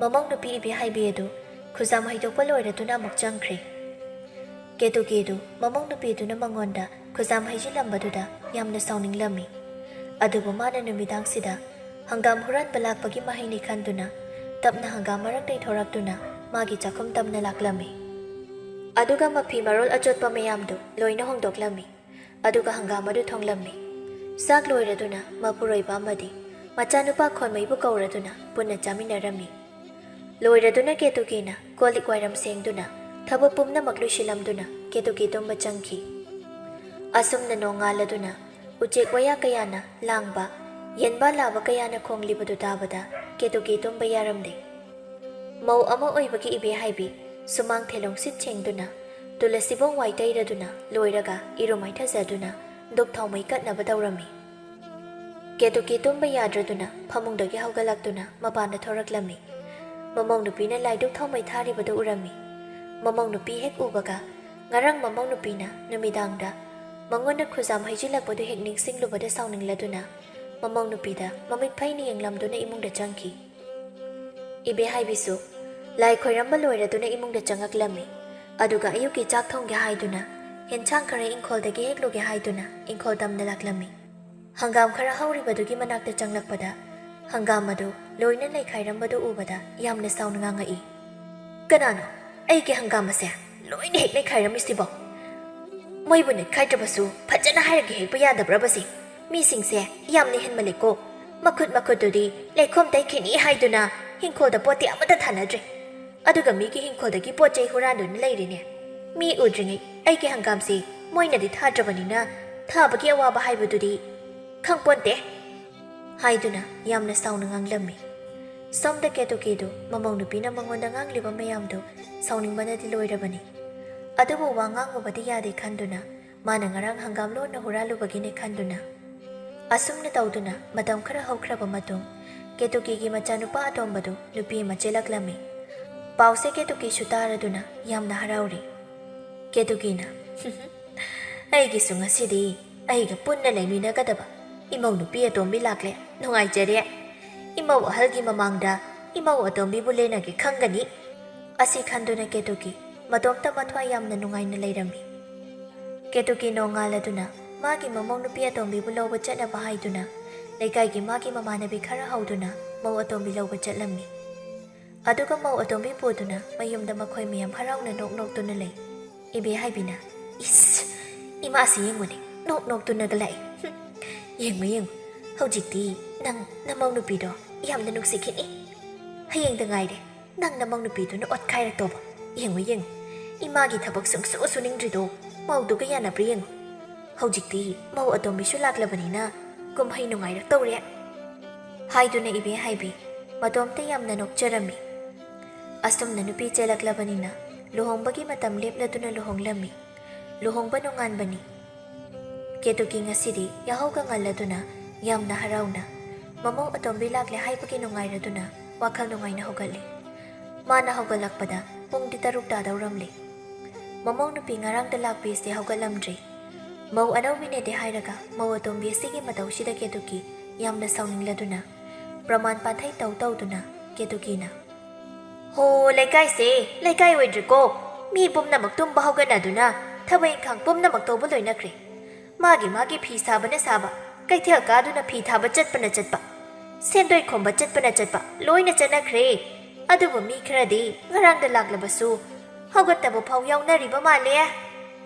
ꯃꯃꯧ ꯅꯨꯄꯤ ꯏꯕꯦꯍꯥꯏꯕꯤ ꯑꯗꯨ ꯈꯨꯖꯥꯝ ꯍꯩꯗꯣꯛꯄ ꯂꯣꯏꯔꯗꯨꯅ ꯑꯃꯨꯛ ꯆꯪꯈ꯭ꯔꯦ꯫ ꯀꯦꯇꯨꯀꯤꯗꯨ ꯃꯃꯧ ꯅꯨꯄꯤꯗꯨꯅ ꯃꯉꯣꯟꯗ ꯈꯨꯖꯥꯝ ꯍꯩꯖꯤꯜꯂꯝꯕꯗꯨꯗ ꯌꯥꯝꯅ ꯁꯥꯎꯅꯤꯡꯂꯝꯃꯤ꯫ ꯑꯗꯨꯕꯨ ꯃꯥꯅ ꯅꯨꯃꯤꯗꯥꯡꯁꯤꯗ ꯍꯪꯒꯥꯝ ꯍꯨꯔꯥꯟꯕ ꯂꯥꯛꯄꯒꯤ ꯃꯍꯩꯅꯤ ꯈꯟꯗꯨꯅ ꯇꯞꯅ ꯍꯪꯒꯥꯝ ꯃꯔꯛꯇꯩ ꯊꯣꯔꯛꯇꯨꯅ ꯃꯥꯒꯤ ꯆꯥꯛꯈꯨꯝ ꯇꯝꯅ ꯂꯥꯛꯂꯝꯃꯤ꯫ ꯑꯗꯨꯒ ꯃꯐꯤ ꯃꯔꯣꯜ ꯑꯆꯣꯠꯄ ꯃꯌꯥꯝꯗꯨ ꯂꯣꯏꯅ ꯍꯣꯡꯗꯣꯛꯂꯝꯃꯤ꯫ ꯑꯗꯨꯒ ꯍꯪꯒꯥꯝ ꯑꯗꯨ ꯊꯣꯡꯂꯝꯃꯤ꯫ ꯆꯥꯛ ꯂꯣꯏꯔꯗꯨꯅ ꯃꯄꯨꯔꯣꯏꯕ ꯑꯃꯗꯤ ꯃꯆꯥꯅꯨꯄꯥ ꯈꯣꯟꯃꯩꯕꯨ ꯀꯧꯔꯗꯨꯅ ꯄꯨꯟꯅ ꯆꯥꯃꯤꯟꯅꯔꯝꯃꯤ꯫ ꯂꯣꯏꯔꯗꯨꯅ ꯀꯦꯇꯨꯀꯤꯅ ꯀꯣꯜ ꯂꯤꯛ ꯋꯥꯏꯔꯝ ꯁꯦꯡꯗꯨꯅ ꯊꯕꯛ ꯄꯨꯝꯅꯃꯛ ꯂꯣꯏꯁꯤꯜꯂꯝꯗꯨꯅ ꯀꯦꯇꯨꯀꯤ ꯇꯨꯝꯕ ꯆꯪꯈꯤ꯫ ꯑꯁꯨꯝꯅ ꯅꯣꯡꯉꯥꯜꯂꯗꯨꯅ ꯎꯆꯦꯛ ꯋꯥꯌꯥ ꯀꯌꯥꯅ ꯂꯥꯡꯕ, ꯌꯦꯟꯕꯥ ꯂꯥꯕ ꯀꯌꯥꯅ ꯈꯣꯡꯂꯤꯕꯗꯨ ꯇꯥꯕꯗ ꯀꯦꯇꯨꯀꯤ ꯇꯨꯝꯕ ꯌꯥꯔꯝꯗꯦ꯫ ꯃꯧ ꯑꯃ ꯑꯣꯏꯕꯒꯤ ꯏꯕꯦꯍꯥꯏꯕꯤ ꯁꯨꯃꯥꯡ ꯊꯦꯂꯣꯡꯁꯤꯠ ꯁꯦꯡꯗꯨꯅ ꯇꯨꯂꯁꯤꯕꯣꯡ ꯋꯥꯏ ꯇꯩꯔꯗꯨꯅ ꯂꯣꯏꯔꯒ ꯏꯔꯨ ꯃꯥꯏꯊꯖꯗꯨꯅ ꯙꯨꯞ ꯊꯥꯎꯃꯩ ꯀꯠꯅꯕ ꯇꯧꯔꯝꯃꯤ꯫ ꯀꯦꯇꯨꯀꯤ ꯇꯨꯝꯕ ꯌꯥꯗ꯭ꯔꯗꯨꯅ ꯐꯃꯨꯡꯗꯒꯤ ꯍꯧꯒꯠꯂꯛꯇꯨꯅ ꯃꯄꯥꯟꯗ ꯊꯣꯔꯛꯂꯝꯃꯤ꯫ ꯃꯃꯧ ꯅꯨꯄꯤꯅ ꯂꯥꯏ ꯙꯨꯞ ꯊꯥꯎꯃꯩ ꯊꯥꯔꯤꯕꯗꯨ ꯎꯔꯝꯃꯤ꯫ ꯃꯃꯧ ꯅꯨꯄꯤ ꯍꯦꯛ ꯎꯕꯒ ꯉꯔꯥꯡ ꯃꯃꯧ ꯅꯨꯄꯤꯅ ꯅꯨꯃꯤꯗꯥꯡꯗ ꯃꯉꯣꯟꯗ ꯈꯨꯖꯥꯝ ꯍꯩꯖꯤꯜꯂꯛꯄꯗꯨ ꯍꯦꯛ ꯅꯤꯡꯁꯤꯡꯂꯨꯕꯗ ꯁꯥꯎꯅꯤꯡꯂꯗꯨꯅ ꯃꯃꯧ ꯅꯨꯄꯤꯗ ꯃꯃꯤꯠ ꯐꯩꯅ ꯌꯦꯡꯂꯝꯗꯨꯅ ꯏꯃꯨꯡꯗ ꯆꯪꯈꯤ꯫ ꯏꯕꯦꯍꯥꯏꯕꯤꯁꯨ ꯂꯥꯏ ꯈꯣꯏꯔꯝꯕ ꯂꯣꯏꯔꯗꯨꯅ ꯏꯃꯨꯡꯗ ꯆꯪꯉꯛꯂꯝꯃꯤ꯫ ꯑꯗꯨꯒ ꯑꯌꯨꯛꯀꯤ ꯆꯥꯛ ꯊꯣꯡꯒꯦ ꯍꯥꯏꯗꯨꯅ ꯍꯦꯟꯁꯥꯡ ꯈꯔ ꯏꯪꯈꯣꯜꯗꯒꯤ ꯍꯦꯛꯂꯨꯒꯦ ꯍꯥꯏꯗꯨꯅ ꯏꯪꯈꯣꯜ ꯇꯝꯅ ꯂꯥꯛꯂꯝꯃꯤ꯫ ꯍꯪꯒꯥꯝ ꯈꯔ ꯍꯧꯔꯤꯕꯗꯨꯒꯤ ꯃꯅꯥꯛꯇ ꯆꯪꯂꯛꯄꯗ ꯍꯪꯒꯥꯝ ꯑꯗꯨ ꯂꯣꯏꯅ ꯂꯩꯈꯥꯏꯔꯝꯕꯗꯨ ꯎꯕꯗ ꯌꯥꯝꯅ ꯁꯥꯎꯅ ꯉꯥꯡꯉꯛꯏ꯫ "ꯀꯅꯥꯅꯣ ꯑꯩꯒꯤ ꯍꯪꯒꯥꯝ ꯑꯁꯦ ꯂꯣꯏꯅ ꯍꯦꯛ ꯂꯩꯈꯥꯏꯔꯝꯃꯤꯁꯤꯕꯣ? ꯃꯣꯏꯕꯨ ꯅꯩꯈꯥꯏꯗ꯭ꯔꯕꯁꯨ ꯐꯖꯅ ꯍꯥꯏꯔꯒ ꯍꯦꯛꯄ ꯌꯥꯗꯕ꯭ꯔꯕꯁꯦ? ꯃꯤꯁꯤꯡꯁꯦ ꯌꯥꯝꯅ ꯍꯦꯟꯃꯜꯂꯦꯀꯣ꯫ ꯃꯈꯨꯠ ꯃꯈꯨꯠꯇꯨꯗꯤ ꯂꯩꯈꯣꯝ ꯇꯩꯈꯤꯅꯤ ꯍꯥꯏꯗꯨꯅ ꯍꯤꯡꯈꯣꯜꯗ ꯄꯣꯠꯇꯤ ꯑꯃꯠꯇ ꯊꯥꯅꯗ꯭ꯔꯦ꯫ ꯑꯗꯨꯒ ꯃꯤꯒꯤ ꯍꯤꯡꯈꯣꯜꯗꯒꯤ ꯄꯣꯠ ꯆꯩ ꯍꯨꯔꯥꯟꯗꯨꯅ ꯂꯩꯔꯤꯅꯦ꯫ ꯃꯤ ꯎꯗ꯭ꯔꯤꯉꯩ ꯑꯩꯒꯤ ꯍꯪꯒꯥꯝꯁꯤ ꯃꯣꯏꯅꯗꯤ ꯊꯥꯗ꯭ꯔꯕꯅꯤꯅ ꯊꯥꯕꯒꯤ ꯑꯋꯥꯕ ꯍꯥꯏꯕꯗꯨꯗꯤ ꯈꯪꯄꯣꯟꯇꯦ" ꯍꯥꯏꯗꯨꯅ ꯌꯥꯝꯅ ꯁꯥꯎꯅ ꯉꯥꯡꯂꯝꯃꯤ꯫ ꯁꯣꯝꯗ ꯀꯦꯇꯨꯀꯤꯗꯨ ꯃꯃꯧ ꯅꯨꯄꯤꯅ ꯃꯉꯣꯟꯗ ꯉꯥꯡꯂꯤꯕ ꯃꯌꯥꯝꯗꯨ ꯁꯥꯎꯅꯤꯡꯕꯅꯗꯤ ꯂꯣꯏꯔꯕꯅꯤ꯫ ꯑꯗꯨꯕꯨ ꯋꯥ ꯉꯥꯡꯉꯨꯕꯗꯤ ꯌꯥꯗꯦ ꯈꯟꯗꯨꯅ ꯃꯥꯅ ꯉꯔꯥꯡ ꯍꯪꯒꯥꯝ ꯂꯣꯟꯅ ꯍꯨꯔꯥꯜꯂꯨꯕꯒꯤꯅꯦ ꯈꯟꯗꯨꯅ ꯑꯁꯨꯝꯅ ꯇꯧꯗꯨꯅ ꯃꯇꯝ ꯈꯔ ꯍꯧꯈ꯭ꯔꯕ ꯃꯇꯨꯡ, ꯀꯦꯇꯨꯀꯤꯒꯤ ꯃꯆꯥꯅꯨꯄꯥ ꯑꯇꯣꯝꯕꯗꯨ ꯅꯨꯄꯤ ꯑꯃ ꯆꯦꯜꯂꯛꯂꯝꯃꯤ꯫ ꯄꯥꯎꯁꯦ ꯀꯦꯇꯨꯀꯤꯁꯨ ꯇꯥꯔꯗꯨꯅ ꯌꯥꯝꯅ ꯍꯔꯥꯎꯔꯤ꯫ ꯀꯦꯇꯨꯀꯤꯅ, "ꯑꯩꯒꯤꯁꯨ ꯉꯁꯤꯗꯤ ꯑꯩꯒ ꯄꯨꯟꯅ ꯂꯩꯃꯤꯟꯅꯒꯗꯕ ꯏꯃꯧ ꯅꯨꯄꯤ ꯑꯇꯣꯝꯕꯤ ꯂꯥꯛꯂꯦ꯫ ꯅꯨꯡꯉꯥꯏꯖꯔꯦ꯫ ꯏꯃꯧ ꯑꯍꯜꯒꯤ ꯃꯃꯥꯡꯗ ꯏꯃꯧ ꯑꯇꯣꯝꯕꯤꯕꯨ ꯂꯦꯟꯅꯒꯦ ꯈꯪꯒꯅꯤ" ꯑꯁꯤ ꯈꯟꯗꯨꯅ ꯀꯦꯇꯨꯀꯤ ꯃꯇꯣꯝꯇ ꯃꯊ꯭ꯋꯥꯏ ꯌꯥꯝꯅ ꯅꯨꯡꯉꯥꯏꯅ ꯂꯩꯔꯝꯃꯤ꯫ ꯀꯦꯇꯨꯀꯤ ꯅꯣꯡꯉꯥꯜꯂꯗꯨꯅ ꯃꯥꯒꯤ ꯃꯃꯧ ꯅꯨꯄꯤ ꯑꯇꯣꯝꯕꯤꯕꯨ ꯂꯧꯕ ꯆꯠꯅꯕ ꯍꯥꯏꯗꯨꯅ ꯂꯩꯀꯥꯏꯒꯤ ꯃꯥꯒꯤ ꯃꯃꯥꯟꯅꯕꯤ ꯈꯔ ꯍꯧꯗꯨꯅ ꯃꯧ ꯑꯇꯣꯝꯕꯤ ꯂꯧꯕ ꯆꯠꯂꯝꯃꯤ꯫ ꯑꯗꯨꯒ ꯃꯧ ꯑꯇꯣꯝꯕꯤ ꯄꯨꯗꯨꯅ ꯃꯌꯨꯝꯗ ꯃꯈꯣꯏ ꯃꯌꯥꯝ ꯍꯔꯥꯎꯅ ꯅꯣꯛ ꯅꯣꯛꯇꯨꯅ ꯂꯩ꯫ ꯏꯕꯦ ꯍꯥꯏꯕꯤꯅ, "ꯏꯁ, ꯏꯃꯥꯁꯤ ꯌꯦꯡꯉꯨꯅꯦ, ꯅꯣꯛ ꯅꯣꯛꯇꯨꯅꯒ ꯂꯥꯛꯏ꯫ ꯍꯨꯝ, ꯌꯦꯡꯉꯨ ꯌꯦꯡꯉꯨ, ꯍꯧꯖꯤꯛꯇꯤ ꯅꯪ ꯅꯃꯧ ꯅꯨꯄꯤꯗꯣ ꯌꯥꯝꯅ ꯅꯨꯡꯁꯤꯈꯤꯅꯤ꯫ ꯍꯌꯦꯡꯗ ꯉꯥꯏꯔꯦ ꯅꯪ ꯅꯃꯧ ꯅꯨꯄꯤꯗꯨꯅ ꯑꯣꯠꯈꯥꯏꯔꯛꯇꯧꯕ꯫ ꯌꯦꯡꯉꯨ ꯌꯦꯡꯉꯨ, ꯏꯃꯥꯒꯤ ꯊꯕꯛ ꯁꯨꯡꯁꯨ ꯁꯨꯅꯤꯡꯗ꯭ꯔꯤꯗꯣ ꯃꯧꯗꯨꯒ ꯌꯥꯅꯕ꯭ꯔꯥ ꯌꯦꯡꯉꯨ꯫ ꯍꯧꯖꯤꯛꯇꯤ ꯃꯧ ꯑꯇꯣꯝꯕꯤꯁꯨ ꯂꯥꯛꯂꯕꯅꯤꯅ ꯀꯨꯝꯍꯩ ꯅꯨꯡꯉꯥꯏꯔꯛꯇꯧꯔꯦ" ꯍꯥꯏꯗꯨꯅ ꯏꯕꯦ ꯍꯥꯏꯕꯤ ꯃꯇꯣꯝꯇ ꯌꯥꯝꯅ ꯅꯣꯛꯆꯔꯝꯃꯤ꯫ ꯑꯁꯨꯝꯅ ꯅꯨꯄꯤ ꯆꯦꯜꯂꯛꯂꯕꯅꯤꯅ ꯂꯨꯍꯣꯡꯕꯒꯤ ꯃꯇꯝ ꯂꯦꯞꯂꯗꯨꯅ ꯂꯨꯍꯣꯡꯂꯝꯃꯤ꯫ ꯂꯨꯍꯣꯡꯕ ꯅꯣꯡꯉꯥꯟꯕꯅꯤ꯫ ꯀꯦꯇꯨꯀꯤ ꯉꯁꯤꯗꯤ ꯌꯥꯍꯧꯒ ꯉꯜꯂꯗꯨꯅ ꯌꯥꯝꯅ ꯍꯔꯥꯎꯅ ꯃꯃꯧ ꯑꯇꯣꯝꯕꯤ ꯂꯥꯛꯂꯦ ꯍꯥꯏꯕꯒꯤ ꯅꯨꯡꯉꯥꯏꯔꯗꯨꯅ ꯋꯥꯈꯜ ꯅꯨꯡꯉꯥꯏꯅ ꯍꯧꯒꯠꯂꯤ꯫ ꯃꯥꯅ ꯍꯧꯒꯠꯂꯛꯄꯗ ꯄꯨꯡꯗꯤ ꯇꯔꯨꯛ ꯇꯥꯗꯧꯔꯝꯂꯦ꯫ ꯃꯃꯧ ꯅꯨꯄꯤ ꯉꯔꯥꯡꯗ ꯂꯥꯛꯄꯤꯁꯦ ꯍꯧꯒꯠꯂꯝꯗ꯭ꯔꯤ꯫ ꯃꯧ ꯑꯅꯧꯕꯤꯅꯦꯗꯤ ꯍꯥꯏꯔꯒ ꯃꯧ ꯑꯇꯣꯝꯕꯤ ꯑꯁꯤꯒꯤ ꯃꯇꯧꯁꯤꯗ ꯀꯦꯇꯨꯀꯤ ꯌꯥꯝꯅ ꯁꯥꯎꯅꯤꯡꯂꯗꯨꯅ ꯄ꯭ꯔꯃꯥꯟ ꯄꯥꯟꯊꯩ ꯇꯧ ꯇꯧꯗꯨꯅ ꯀꯦꯇꯨꯀꯤꯅ, "ꯍꯣ, ꯂꯩꯀꯥꯏꯁꯦ ꯂꯩꯀꯥꯏ ꯑꯣꯏꯗ꯭ꯔꯦꯀꯣ꯫ ꯃꯤ ꯄꯨꯝꯅꯃꯛ ꯇꯨꯝꯕ ꯍꯧꯒꯠꯅꯗꯨꯅ ꯊꯕꯛ ꯏꯪꯈꯥꯡ ꯄꯨꯝꯅꯃꯛ ꯇꯧꯕ ꯂꯣꯏꯅꯈ꯭ꯔꯦ꯫ ꯃꯥꯒꯤ ꯃꯥꯒꯤ ꯐꯤ ꯁꯥꯕꯅ ꯁꯥꯕ, ꯀꯩꯊꯦꯜ ꯀꯥꯗꯨꯅ ꯐꯤ ꯊꯥꯕ ꯆꯠꯄꯅ ꯆꯠꯄ, ꯁꯦꯟꯗꯣꯏ ꯈꯣꯝꯕ ꯆꯠꯄꯅ ꯆꯠꯄ ꯂꯣꯏꯅ ꯆꯠꯅꯈ꯭ꯔꯦ꯫ ꯑꯗꯨꯕꯨ ꯃꯤ ꯈꯔꯗꯤ ꯉꯔꯥꯡꯗ ꯂꯥꯛꯂꯕꯁꯨ ꯍꯧꯒꯠꯇꯕ ꯐꯥꯎ ꯌꯥꯎꯅꯔꯤꯕ ꯃꯥꯜꯂꯦ꯫"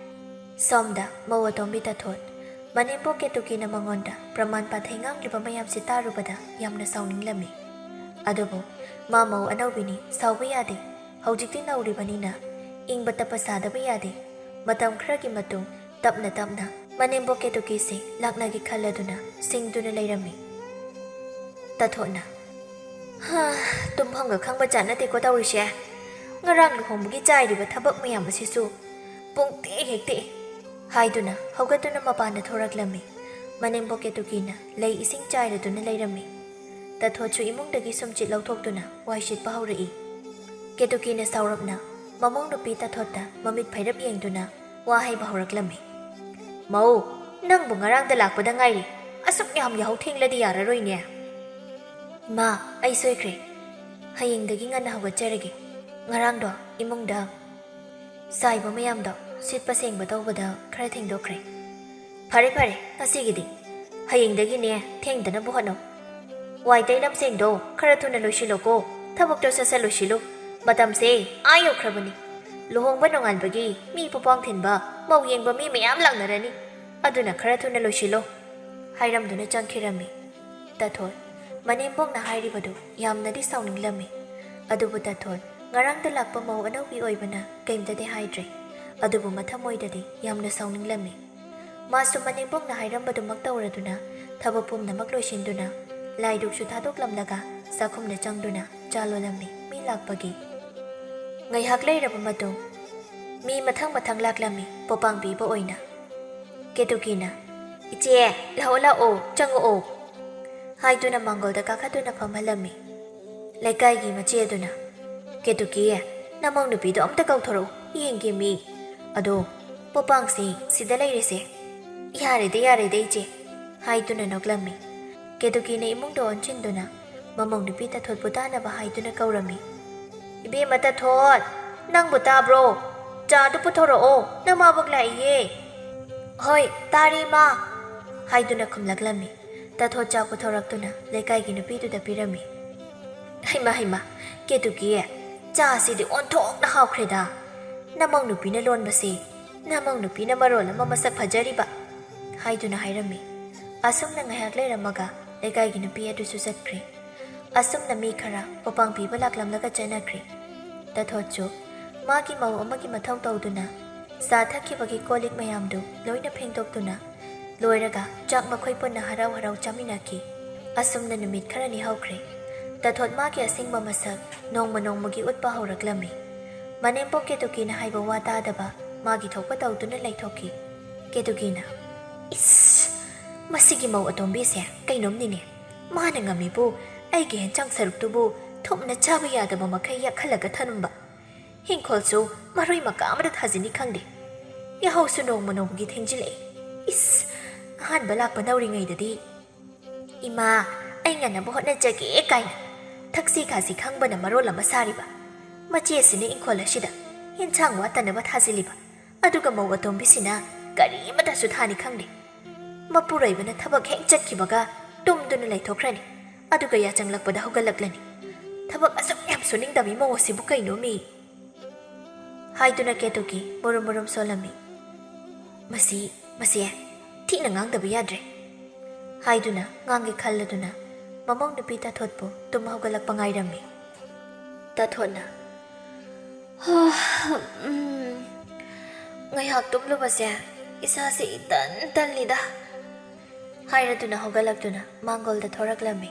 ꯁꯣꯝꯗ ꯃꯧ ꯑꯇꯣꯝꯕꯤ ꯇꯥꯊꯣꯠ ꯃꯅꯦꯝꯕꯣꯛ ꯀꯦꯇꯨꯀꯤꯅ ꯃꯉꯣꯟꯗ ꯄ꯭ꯔꯃꯥꯟ ꯄꯥꯟꯊꯩ ꯉꯥꯡꯂꯤꯕ ꯃꯌꯥꯝꯁꯤ ꯇꯥꯔꯨꯕꯗ ꯌꯥꯝꯅ ꯁꯥꯎꯅꯤꯡꯂꯝꯃꯤ꯫ ꯑꯗꯨꯕꯨ ꯃꯥ ꯃꯧ ꯑꯅꯧꯕꯤꯅꯤ, ꯁꯥꯎꯕ ꯌꯥꯗꯦ꯫ ꯍꯧꯖꯤꯛꯇꯤ ꯅꯧꯔꯤꯕꯅꯤꯅ ꯏꯪꯕ ꯇꯞꯄ ꯁꯥꯗꯕ ꯌꯥꯗꯦ꯫ ꯃꯇꯝ ꯈꯔꯒꯤ ꯃꯇꯨꯡ ꯇꯞꯅ ꯇꯞꯅ ꯃꯅꯦꯝꯕꯣꯛ ꯀꯦꯇꯨꯀꯤꯁꯦ ꯂꯥꯛꯅꯒꯦ ꯈꯜꯂꯗꯨꯅ ꯁꯤꯡꯗꯨꯅ ꯂꯩꯔꯝꯃꯤ꯫ ꯇꯥꯊꯣꯠꯅ, "ꯍꯥ, ꯇꯨꯝꯐꯝꯒ ꯈꯪꯕ ꯖꯥꯠ ꯅꯠꯇꯦꯀꯣ ꯇꯧꯔꯤꯁꯦ꯫ ꯉꯔꯥꯡ ꯂꯨꯍꯣꯡꯕꯒꯤ ꯆꯥꯏꯔꯤꯕ ꯊꯕꯛ ꯃꯌꯥꯝ ꯑꯁꯤꯁꯨ ꯄꯨꯡ ꯇꯦꯛ ꯍꯦꯛ ꯇꯦꯛꯑꯦ," ꯍꯥꯏꯗꯨꯅ ꯍꯧꯒꯠꯇꯨꯅ ꯃꯄꯥꯟꯗ ꯊꯣꯔꯛꯂꯝꯃꯤ꯫ ꯃꯅꯦꯝꯕꯣꯛ ꯀꯦꯇꯨꯀꯤꯅ ꯂꯩ ꯏꯁꯤꯡ ꯆꯥꯏꯔꯗꯨꯅ ꯂꯩꯔꯝꯃꯤ꯫ ꯇꯥꯊꯣꯠꯁꯨ ꯏꯃꯨꯡꯗꯒꯤ ꯁꯨꯝꯆꯤꯠ ꯂꯧꯊꯣꯛꯇꯨꯅ ꯋꯥꯏ ꯁꯤꯠꯄ ꯍꯧꯔꯛꯏ꯫ ꯀꯦꯇꯨꯀꯤꯅ ꯁꯥꯎꯔꯞꯅ ꯃꯃꯧ ꯅꯨꯄꯤ ꯇꯥꯊꯣꯠꯇ ꯃꯃꯤꯠ ꯐꯩꯔꯞ ꯌꯦꯡꯗꯨꯅ ꯋꯥ ꯍꯥꯏꯕ ꯍꯧꯔꯛꯂꯝꯃꯤ꯫ "ꯃꯧ, ꯅꯪꯕꯨ ꯉꯔꯥꯡꯗ ꯂꯥꯛꯄꯗ ꯉꯥꯏꯔꯤ꯫ ꯑꯁꯨꯛ ꯌꯥꯝ ꯌꯥꯍꯧ ꯊꯦꯡꯂꯗꯤ ꯌꯥꯔꯔꯣꯏꯅꯦ꯫" "ꯏꯃꯥ, ꯑꯩ ꯁꯣꯏꯈ꯭ꯔꯦ꯫ ꯍꯌꯦꯡꯗꯒꯤ ꯉꯟꯅ ꯍꯧꯒꯠꯆꯔꯒꯦ꯫ ꯉꯔꯥꯡꯗꯣ ꯏꯃꯨꯡꯗ ꯆꯥꯏꯕ ꯃꯌꯥꯝꯗꯣ ꯁꯤꯠꯄ ꯁꯦꯡꯕ ꯇꯧꯕꯗ ꯈꯔ ꯊꯦꯡꯗꯣꯛꯈ꯭ꯔꯦ꯫" "ꯐꯔꯦ ꯐꯔꯦ, ꯉꯁꯤꯒꯤꯗꯤ꯫ ꯍꯌꯦꯡꯗꯒꯤꯅꯦ ꯊꯦꯡꯗꯅꯕ ꯍꯣꯠꯅꯧ꯫ ꯋꯥꯏ ꯇꯩꯅꯕꯁꯤꯡꯗꯣ ꯈꯔ ꯊꯨꯅ ꯂꯣꯏꯁꯤꯜꯂꯣꯀꯣ꯫ ꯊꯕꯛꯇꯣ ꯁꯠ ꯁꯠ ꯂꯣꯏꯁꯤꯜꯂꯨ꯫ ꯃꯇꯝꯁꯦ ꯑꯥ ꯌꯧꯈ꯭ꯔꯕꯅꯤ꯫ ꯂꯨꯍꯣꯡꯕ ꯅꯣꯡꯉꯥꯟꯕꯒꯤ ꯃꯤ ꯄꯨꯄꯥꯡ ꯊꯤꯟꯕ, ꯃꯧ ꯌꯦꯡꯕ ꯃꯤ ꯃꯌꯥꯝ ꯂꯥꯛꯅꯔꯅꯤ꯫ ꯑꯗꯨꯅ ꯈꯔ ꯊꯨꯅ ꯂꯣꯏꯁꯤꯜꯂꯣ," ꯍꯥꯏꯔꯝꯗꯨꯅ ꯆꯪꯈꯤꯔꯝꯃꯤ꯫ ꯇꯥꯊꯣꯠ ꯃꯅꯦꯝꯕꯣꯛꯅ ꯍꯥꯏꯔꯤꯕꯗꯨ ꯌꯥꯝꯅꯗꯤ ꯁꯥꯎꯅꯤꯡꯂꯝꯃꯤ꯫ ꯑꯗꯨꯕꯨ ꯇꯥꯊꯣꯠ ꯉꯔꯥꯡꯗ ꯂꯥꯛꯄ ꯃꯧ ꯑꯅꯧꯕꯤ ꯑꯣꯏꯕꯅ ꯀꯩꯝꯇꯗꯤ ꯍꯥꯏꯗ꯭ꯔꯦ꯫ ꯑꯗꯨꯕꯨ ꯃꯊꯃꯣꯏꯗꯗꯤ ꯌꯥꯝꯅ ꯁꯥꯎꯅꯤꯡꯂꯝꯃꯤ꯫ ꯃꯥꯁꯨ ꯃꯅꯦꯝꯕꯣꯛꯅ ꯍꯥꯏꯔꯝꯕꯗꯨꯃꯛ ꯇꯧꯔꯗꯨꯅ ꯊꯕꯛ ꯄꯨꯝꯅꯃꯛ ꯂꯣꯏꯁꯤꯟꯗꯨꯅ ꯂꯥꯏꯗꯨꯛꯁꯨ ꯊꯥꯗꯣꯛꯂꯝꯂꯒ ꯆꯥꯛꯈꯨꯝꯗ ꯆꯪꯗꯨꯅ ꯆꯥ ꯂꯣꯜꯂꯝꯃꯤ ꯃꯤ ꯂꯥꯛꯄꯒꯤ꯫ ꯉꯥꯏꯍꯥꯛ ꯂꯩꯔꯕ ꯃꯇꯨꯡ, ꯃꯤ ꯃꯊꯪ ꯃꯊꯪ ꯂꯥꯛꯂꯝꯃꯤ ꯄꯣꯄꯥꯡ ꯄꯤꯕ ꯑꯣꯏꯅ꯫ ꯀꯦꯇꯨꯀꯤꯅ, "ꯏꯆꯦ, ꯂꯥꯛꯑꯣ ꯂꯥꯛꯑꯣ, ꯆꯪꯉꯛꯑꯣ" ꯍꯥꯏꯗꯨꯅ ꯃꯥꯡꯒꯣꯜꯗ ꯀꯥꯈꯠꯇꯨꯅ ꯐꯝꯍꯜꯂꯝꯃꯤ꯫ ꯂꯩꯀꯥꯏꯒꯤ ꯃꯆꯦ ꯑꯗꯨꯅ, "ꯀꯦꯇꯨꯀꯤ, ꯅꯃꯧ ꯅꯨꯄꯤꯗꯣ ꯑꯝꯇ ꯀꯧꯊꯣꯔꯛꯎ, ꯌꯦꯡꯒꯦ ꯃꯤ꯫ ꯑꯗꯣ ꯄꯣꯄꯥꯡꯁꯤ ꯁꯤꯗ ꯂꯩꯔꯦꯁꯦ"꯫ "ꯌꯥꯔꯦꯗ, ꯌꯥꯔꯦꯗ ꯏꯆꯦ" ꯍꯥꯏꯗꯨꯅ ꯅꯣꯛꯂꯝꯃꯤ꯫ ꯀꯦꯇꯨꯀꯤꯅ ꯏꯃꯨꯡꯗ ꯑꯣꯟꯁꯤꯟꯗꯨꯅ ꯃꯃꯧ ꯅꯨꯄꯤ ꯇꯥꯊꯣꯠꯄꯨ ꯇꯥꯅꯕ ꯍꯥꯏꯗꯨꯅ ꯀꯧꯔꯝꯃꯤ꯫ "ꯏꯕꯦꯝꯃ ꯇꯥꯊꯣꯠ, ꯅꯪꯕꯨ ꯇꯥꯕ꯭ꯔꯣ? ꯆꯥꯗꯨ ꯄꯨꯊꯣꯔꯛꯑꯣ, ꯅꯃꯥꯕꯣꯛ ꯂꯥꯛꯏꯌꯦ"꯫ "ꯍꯣꯏ, ꯇꯥꯔꯦ ꯏꯃꯥ" ꯍꯥꯏꯗꯨꯅ ꯈꯨꯝꯂꯛꯂꯝꯃꯤ꯫ ꯇꯥꯊꯣꯠ ꯆꯥ ꯄꯨꯊꯣꯔꯛꯇꯨꯅ ꯂꯩꯀꯥꯏꯒꯤ ꯅꯨꯄꯤꯗꯨꯗ ꯄꯤꯔꯝꯃꯤ꯫ "ꯍꯩꯃꯥ ꯍꯩꯃꯥ, ꯀꯦꯇꯨꯀꯤ, ꯆꯥꯁꯤꯗꯤ ꯑꯣꯟꯊꯣꯛꯅ ꯍꯥꯎꯈ꯭ꯔꯦꯗ꯫ ꯅꯃꯧ ꯅꯨꯄꯤꯅ ꯂꯣꯟꯕꯁꯦ, ꯅꯃꯧ ꯅꯨꯄꯤꯅ ꯃꯔꯣꯜ ꯑꯃ ꯃꯁꯛ ꯐꯖꯔꯤꯕ" ꯍꯥꯏꯗꯨꯅ ꯍꯥꯏꯔꯝꯃꯤ꯫ ꯑꯁꯨꯝꯅ ꯉꯥꯏꯍꯥꯛ ꯂꯩꯔꯝꯃꯒ ꯂꯩꯀꯥꯏꯒꯤ ꯅꯨꯄꯤ ꯑꯗꯨꯁꯨ ꯆꯠꯈ꯭ꯔꯦ꯫ ꯑꯁꯨꯝꯅ ꯃꯤ ꯈꯔ ꯄꯣꯄꯥꯡ ꯄꯤꯕ ꯂꯥꯛꯂꯝꯂꯒ ꯆꯠꯅꯈ꯭ꯔꯦ꯫ ꯇꯥꯊꯣꯠꯁꯨ ꯃꯥꯒꯤ ꯃꯧ ꯑꯃꯒꯤ ꯃꯊꯧ ꯇꯧꯗꯨꯅ ꯆꯥ ꯊꯛꯈꯤꯕꯒꯤ ꯀꯣꯜ ꯂꯤꯛ ꯃꯌꯥꯝꯗꯨ ꯂꯣꯏꯅ ꯐꯦꯡꯗꯣꯛꯇꯨꯅ ꯂꯣꯏꯔꯒ ꯆꯥꯛ ꯃꯈꯣꯏ ꯄꯨꯟꯅ ꯍꯔꯥꯎ ꯍꯔꯥꯎ ꯆꯥꯃꯤꯟꯅꯈꯤ꯫ ꯑꯁꯨꯝꯅ ꯅꯨꯃꯤꯠ ꯈꯔꯅꯤ ꯍꯧꯈ꯭ꯔꯦ꯫ ꯇꯥꯊꯣꯠ ꯃꯥꯒꯤ ꯑꯁꯦꯡꯕ ꯃꯁꯛ ꯅꯣꯡꯃ ꯅꯣꯡꯃꯒꯤ ꯎꯠꯄ ꯍꯧꯔꯛꯂꯝꯃꯤ꯫ ꯃꯅꯦꯝꯄꯣꯛ ꯀꯦꯇꯨꯀꯤꯅ ꯍꯥꯏꯕ ꯋꯥ ꯇꯥꯗꯕ ꯃꯥꯒꯤ ꯊꯣꯛꯄ ꯇꯧꯗꯨꯅ ꯂꯩꯊꯣꯛꯈꯤ꯫ ꯀꯦꯇꯨꯀꯤꯅ, "ꯏꯁ! ꯃꯁꯤꯒꯤ ꯃꯧ ꯑꯇꯣꯝꯕꯤꯁꯦ ꯀꯩꯅꯣꯝꯅꯤꯅꯦ꯫ ꯃꯥꯅ ꯉꯝꯃꯤꯕꯨ ꯑꯩꯒꯤ ꯍꯦꯟꯆꯥꯡ ꯁꯔꯨꯛꯇꯨꯕꯨ ꯊꯨꯝꯅ ꯆꯥꯕ ꯌꯥꯗꯕ ꯃꯈꯩ ꯌꯥꯛꯍꯜꯂꯒ ꯊꯅꯝꯕ꯫ ꯍꯤꯡꯈꯣꯜꯁꯨ ꯃꯔꯣꯏ ꯃꯀꯥ ꯑꯃꯗ ꯊꯥꯖꯤꯟꯅꯤ ꯈꯪꯗꯦ꯫ ꯌꯥꯍꯧꯁꯨ ꯅꯣꯡꯃ ꯅꯣꯡꯃꯒꯤ ꯊꯦꯡꯖꯤꯜꯂꯛꯑꯦ꯫ ꯏꯁ! ꯑꯍꯥꯟꯕ ꯂꯥꯛꯄ ꯅꯧꯔꯤꯉꯩꯗꯗꯤ ꯏꯃꯥ, ꯑꯩ ꯉꯟꯅꯕ ꯍꯣꯠꯅꯖꯒꯦ" ꯀꯥꯏꯅ ꯊꯛꯁꯤ ꯈꯥꯁꯤ ꯈꯪꯕꯅ ꯃꯔꯣꯜ ꯑꯃ ꯁꯥꯔꯤꯕ꯫ ꯃꯆꯦꯁꯤꯅ ꯏꯪꯈꯣꯜ ꯑꯁꯤꯗ ꯌꯦꯟꯁꯥꯡ ꯋꯥꯠꯇꯅꯕ ꯊꯥꯖꯤꯜꯂꯤꯕ, ꯑꯗꯨꯒ ꯃꯧ ꯑꯇꯣꯝꯕꯤꯁꯤꯅ ꯀꯔꯤꯃꯇꯁꯨ ꯊꯥꯅꯤ ꯈꯪꯗꯦ꯫ ꯃꯄꯨꯔꯣꯏꯕꯅ ꯊꯕꯛ ꯍꯦꯛ ꯆꯠꯈꯤꯕꯒ ꯇꯨꯝꯗꯨꯅ ꯂꯩꯊꯣꯛꯈ꯭ꯔꯅꯤ, ꯑꯗꯨꯒ ꯌꯥꯆꯪꯂꯛꯄꯗ ꯍꯧꯒꯠꯂꯛꯂꯅꯤ꯫ ꯊꯕꯛ ꯑꯁꯨꯛ ꯌꯥꯝ ꯁꯨꯅꯤꯡꯗꯕꯤ ꯃꯧ ꯑꯁꯤꯕꯨ ꯀꯩꯅꯣꯃꯤ? ꯍꯥꯏꯗꯨꯅ ꯀꯦꯇꯨꯀꯤ ꯃꯨꯔꯨꯝ ꯃꯨꯔꯨꯝ ꯁꯣꯜꯂꯝꯃꯤ꯫ "ꯃꯁꯤ, ꯃꯁꯤ ꯊꯤꯅ ꯉꯥꯡꯗꯕ ꯌꯥꯗ꯭ꯔꯦ" ꯍꯥꯏꯗꯨꯅ ꯉꯥꯡꯒꯦ ꯈꯜꯂꯗꯨꯅ ꯃꯃꯧ ꯅꯨꯄꯤ ꯇꯥꯊꯣꯠꯄꯨ ꯇꯨꯝ ꯍꯧꯒꯠꯂꯛꯄ ꯉꯥꯏꯔꯝꯃꯤ꯫ ꯇꯥꯊꯣꯠꯅ, "ꯍꯣ, ꯎꯝ, ꯉꯥꯏꯍꯥꯛ ꯇꯨꯝꯂꯨꯕꯁꯦ ꯏꯁꯥꯁꯦ ꯏꯇꯟ ꯇꯜꯂꯤꯗ" ꯍꯥꯏꯔꯗꯨꯅ ꯍꯧꯒꯠꯂꯛꯇꯨꯅ ꯃꯥꯡꯒꯣꯜꯗ ꯊꯣꯔꯛꯂꯝꯃꯤ꯫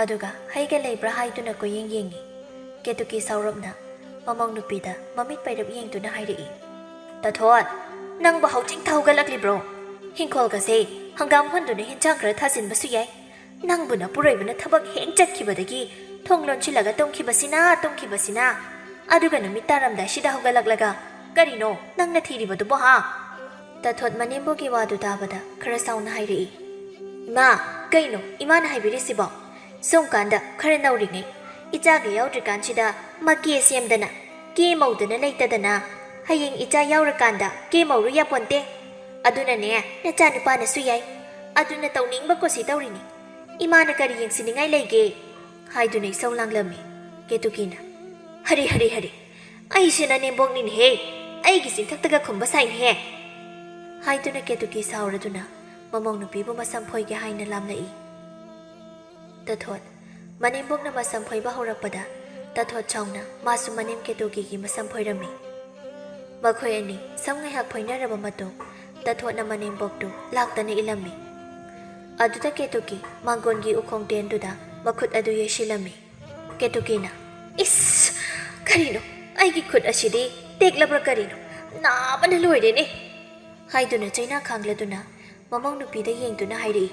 ꯑꯗꯨꯒ ꯍꯩꯒ ꯂꯩꯕ꯭ꯔꯥ ꯍꯥꯏꯗꯨꯅ ꯀꯣꯏꯌꯦꯡ ꯌꯦꯡꯉꯤ꯫ ꯀꯦꯇꯨꯀꯤ ꯁꯥꯎꯔꯞꯅ, ꯃꯃꯧ ꯅꯨꯄꯤꯗ ꯃꯃꯤꯠ ꯄꯩꯔꯞ ꯌꯦꯡꯗꯨꯅ ꯍꯥꯏꯔꯛꯏ꯫ "ꯇꯥꯊꯣꯠ, ꯅꯪꯕꯨ ꯍꯧꯖꯤꯛꯇ ꯍꯧꯒꯠꯂꯛꯂꯤꯕ꯭ꯔꯣ? ꯍꯤꯡꯈꯣꯜꯒꯁꯦ ꯍꯪꯒꯥꯝ ꯍꯨꯟꯗꯨꯅ ꯍꯤꯟꯖꯥꯡ ꯈꯔ ꯊꯥꯖꯤꯟꯕꯁꯨ ꯌꯥꯏ꯫ ꯅꯪꯕꯨ ꯅꯄꯨꯔꯣꯏꯕꯅ ꯊꯕꯛ ꯍꯦꯛ ꯆꯠꯈꯤꯕꯗꯒꯤ ꯊꯣꯡ ꯂꯣꯟꯁꯤꯜꯂꯒ ꯇꯨꯝꯈꯤꯕꯁꯤꯅ, ꯇꯨꯝꯈꯤꯕꯁꯤꯅ꯫ ꯑꯗꯨꯒ ꯅꯨꯃꯤꯠ ꯇꯥꯔꯝꯗꯥꯏꯁꯤꯗ ꯍꯧꯒꯠꯂꯛꯂꯒ ꯀꯔꯤꯅꯣ ꯅꯪꯅ ꯊꯤꯔꯤꯕꯗꯨꯕꯣ, ꯍꯥ?" ꯇꯥꯊꯣꯠ ꯃꯅꯦꯝꯕꯣꯛꯀꯤ ꯋꯥꯗꯨ ꯇꯥꯕꯗ ꯈꯔ ꯁꯥꯎꯅ ꯍꯥꯏꯔꯛꯏ꯫ "ꯏꯃꯥ, ꯀꯩꯅꯣ ꯏꯃꯥꯅ ꯍꯥꯏꯕꯤꯔꯤꯁꯤꯕꯣ? ꯁꯨꯝ ꯀꯥꯟꯗ ꯈꯔ ꯅꯧꯔꯤꯉꯩ, ꯏꯆꯥꯒ ꯌꯥꯎꯗ꯭ꯔꯤꯀꯥꯟꯁꯤꯗ ꯃꯀꯦ ꯁꯦꯝꯗꯅ, ꯀꯦ ꯃꯧꯗꯅ ꯂꯩꯇꯗꯅ, ꯍꯌꯦꯡ ꯏꯆꯥ ꯌꯥꯎꯔꯀꯥꯟꯗ ꯀꯦ ꯃꯧꯔꯨ ꯌꯥꯄꯣꯟꯇꯦ꯫ ꯑꯗꯨꯅꯅꯦ, ꯅꯆꯥꯅꯨꯄꯥꯅꯁꯨ ꯌꯥꯏ꯫ ꯑꯗꯨꯅ ꯇꯧꯅꯤꯡꯕ ꯀꯨꯁꯤ ꯇꯧꯔꯤꯅꯤ꯫ ꯏꯃꯥꯅ ꯀꯔꯤ ꯌꯦꯡꯁꯤꯟꯅꯤꯡꯉꯥꯏ ꯂꯩꯒꯦ?" ꯍꯥꯏꯗꯨꯅ ꯏꯁꯧ ꯂꯥꯡꯂꯝꯃꯤ꯫ ꯀꯦꯇꯨꯀꯤꯅ, "ꯍꯔꯦ, ꯍꯔꯦ, ꯍꯔꯦ, ꯑꯩꯁꯦ ꯅꯅꯦꯝꯕꯣꯛꯅꯤꯅꯦꯍꯦ, ꯑꯩꯒꯤ ꯆꯤꯟꯊꯛꯇꯒ ꯈꯨꯝꯕ ꯁꯥꯏꯅꯦꯍꯦ!" ꯍꯥꯏꯗꯨꯅ ꯀꯦꯇꯨꯀꯤ ꯁꯥꯎꯔꯗꯨꯅ ꯃꯃꯧ ꯅꯨꯄꯤꯕꯨ ꯃꯁꯝ ꯐꯣꯏꯒꯦ ꯍꯥꯏꯅ ꯂꯥꯝꯂꯛꯏ꯫ ꯇꯥꯊꯣꯠ ꯃꯅꯦꯝꯕꯣꯛꯅ ꯃꯁꯝ ꯐꯣꯏꯕ ꯍꯧꯔꯛꯄꯗ ꯇꯥꯊꯣꯠ ꯁꯥꯎꯅ ꯃꯥꯁꯨ ꯃꯅꯦꯝ ꯀꯦꯇꯨꯀꯤꯒꯤ ꯃꯁꯝ ꯐꯣꯏꯔꯝꯃꯤ꯫ ꯃꯈꯣꯏ ꯑꯅꯤ ꯁꯝ ꯉꯥꯏꯍꯥꯛ ꯐꯣꯏꯅꯔꯕ ꯃꯇꯨꯡ, ꯇꯥꯊꯣꯠꯅ ꯃꯅꯦꯝꯕꯣꯛꯇꯨ ꯂꯥꯛꯇꯅ ꯏꯜꯂꯝꯃꯤ꯫ ꯑꯗꯨꯗ ꯀꯦꯇꯨꯀꯤ ꯃꯥꯡꯒꯣꯟꯒꯤ ꯎꯈꯣꯡ ꯇꯦꯟꯗꯨꯗ ꯃꯈꯨꯠ ꯑꯗꯨ ꯌꯩꯁꯤꯜꯂꯝꯃꯤ꯫ ꯀꯦꯇꯨꯀꯤꯅ, "ꯏꯁ! ꯀꯔꯤꯅꯣ? ꯑꯩꯒꯤ ꯈꯨꯠ ꯑꯁꯤꯗꯤ ꯇꯦꯛꯂꯕ꯭ꯔꯥ ꯀꯔꯤꯅꯣ? ꯅꯥꯕꯅ ꯂꯣꯏꯔꯦꯅꯦ!" ꯍꯥꯏꯗꯨꯅ ꯆꯩꯅꯥ ꯈꯥꯡꯂꯗꯨꯅ ꯃꯃꯧ ꯅꯨꯄꯤꯗ ꯌꯦꯡꯗꯨꯅ ꯍꯥꯏꯔꯛꯏ꯫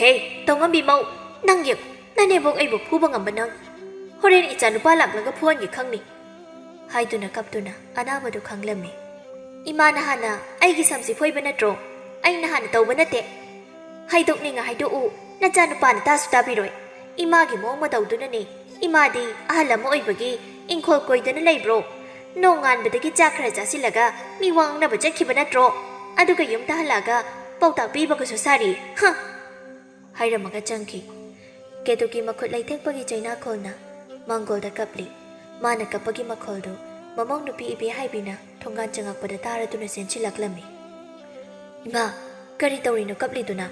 "ꯍꯦ, ꯇꯧꯉꯝꯕꯤ ꯃꯧ, ꯅꯪ ꯌꯦꯡꯉꯨ, ꯅꯅꯦꯝꯕꯣꯛ ꯑꯩꯕꯨ ꯐꯨꯕ ꯉꯝꯕ ꯅꯪ꯫ ꯍꯣꯔꯦꯟ ꯏꯆꯥ ꯅꯨꯄꯥ ꯂꯥꯛꯂꯒ ꯐꯨꯍꯟꯒꯦ ꯈꯪꯅꯤ," ꯍꯥꯏꯗꯨꯅ ꯀꯞꯇꯨꯅ ꯑꯅꯥꯕꯗꯨ ꯈꯥꯡꯂꯝꯃꯤ꯫ "ꯏꯃꯥꯅ ꯍꯥꯟꯅ ꯑꯩꯒꯤ ꯁꯝꯁꯤ ꯐꯣꯏꯕ ꯅꯠꯇ꯭ꯔꯣ? ꯑꯩꯅ ꯍꯥꯟꯅ ꯇꯧꯕ ꯅꯠꯇꯦ꯫ ꯍꯥꯏꯗꯣꯛꯅꯤꯡꯉ ꯍꯥꯏꯗꯣꯛꯎ, ꯅꯆꯥꯅꯨꯄꯥꯅ ꯇꯥꯁꯨ ꯇꯥꯕꯤꯔꯣꯏ꯫ ꯏꯃꯥꯒꯤ ꯃꯑꯣꯡ ꯃꯇꯧꯗꯨꯅꯅꯦ꯫ ꯏꯃꯥꯗꯤ ꯑꯍꯜ ꯑꯃ ꯑꯣꯏꯕꯒꯤ ꯏꯪꯈꯣꯜ ꯀꯣꯏꯗꯅ ꯂꯩꯕ꯭ꯔꯣ? ꯅꯣꯡꯉꯥꯟꯕꯗꯒꯤ ꯆꯥꯛ ꯈꯔ ꯆꯥꯁꯤꯜꯂꯒ ꯃꯤ ꯋꯥ ꯉꯥꯡꯅꯕ ꯆꯠꯈꯤꯕ ꯅꯠꯇ꯭ꯔꯣ? ꯑꯗꯨꯒ ꯌꯨꯝꯗ ꯍꯜꯂꯛꯑꯒ ꯄꯥꯎꯇꯥꯛ ꯄꯤꯕꯒꯁꯨ ꯁꯥꯔꯤ꯫ ꯍ!" ꯍꯥꯏꯔꯝꯃꯒ ꯆꯪꯈꯤ꯫ ꯀꯦꯇꯨꯀꯤ ꯃꯈꯨꯠ ꯂꯩꯊꯦꯛꯄꯒꯤ ꯆꯩꯅꯥꯈꯣꯜꯅ ꯃꯥꯡꯒꯣꯜꯗ ꯀꯞꯂꯤ꯫ ꯃꯥꯅ ꯀꯞꯄꯒꯤ ꯃꯈꯣꯜꯗꯨ ꯃꯃꯧ ꯅꯨꯄꯤ ꯏꯕꯦ ꯍꯥꯏꯕꯤꯅ ꯊꯣꯡꯒꯥꯟ ꯆꯪꯉꯛꯄꯗ ꯇꯥꯔꯗꯨꯅ ꯆꯦꯟꯁꯤꯜꯂꯛꯂꯝꯃꯤ꯫ "ꯏꯃꯥ, ꯀꯔꯤ ꯇꯧꯔꯤꯅꯣ ꯀꯞꯂꯤꯗꯨꯅ?"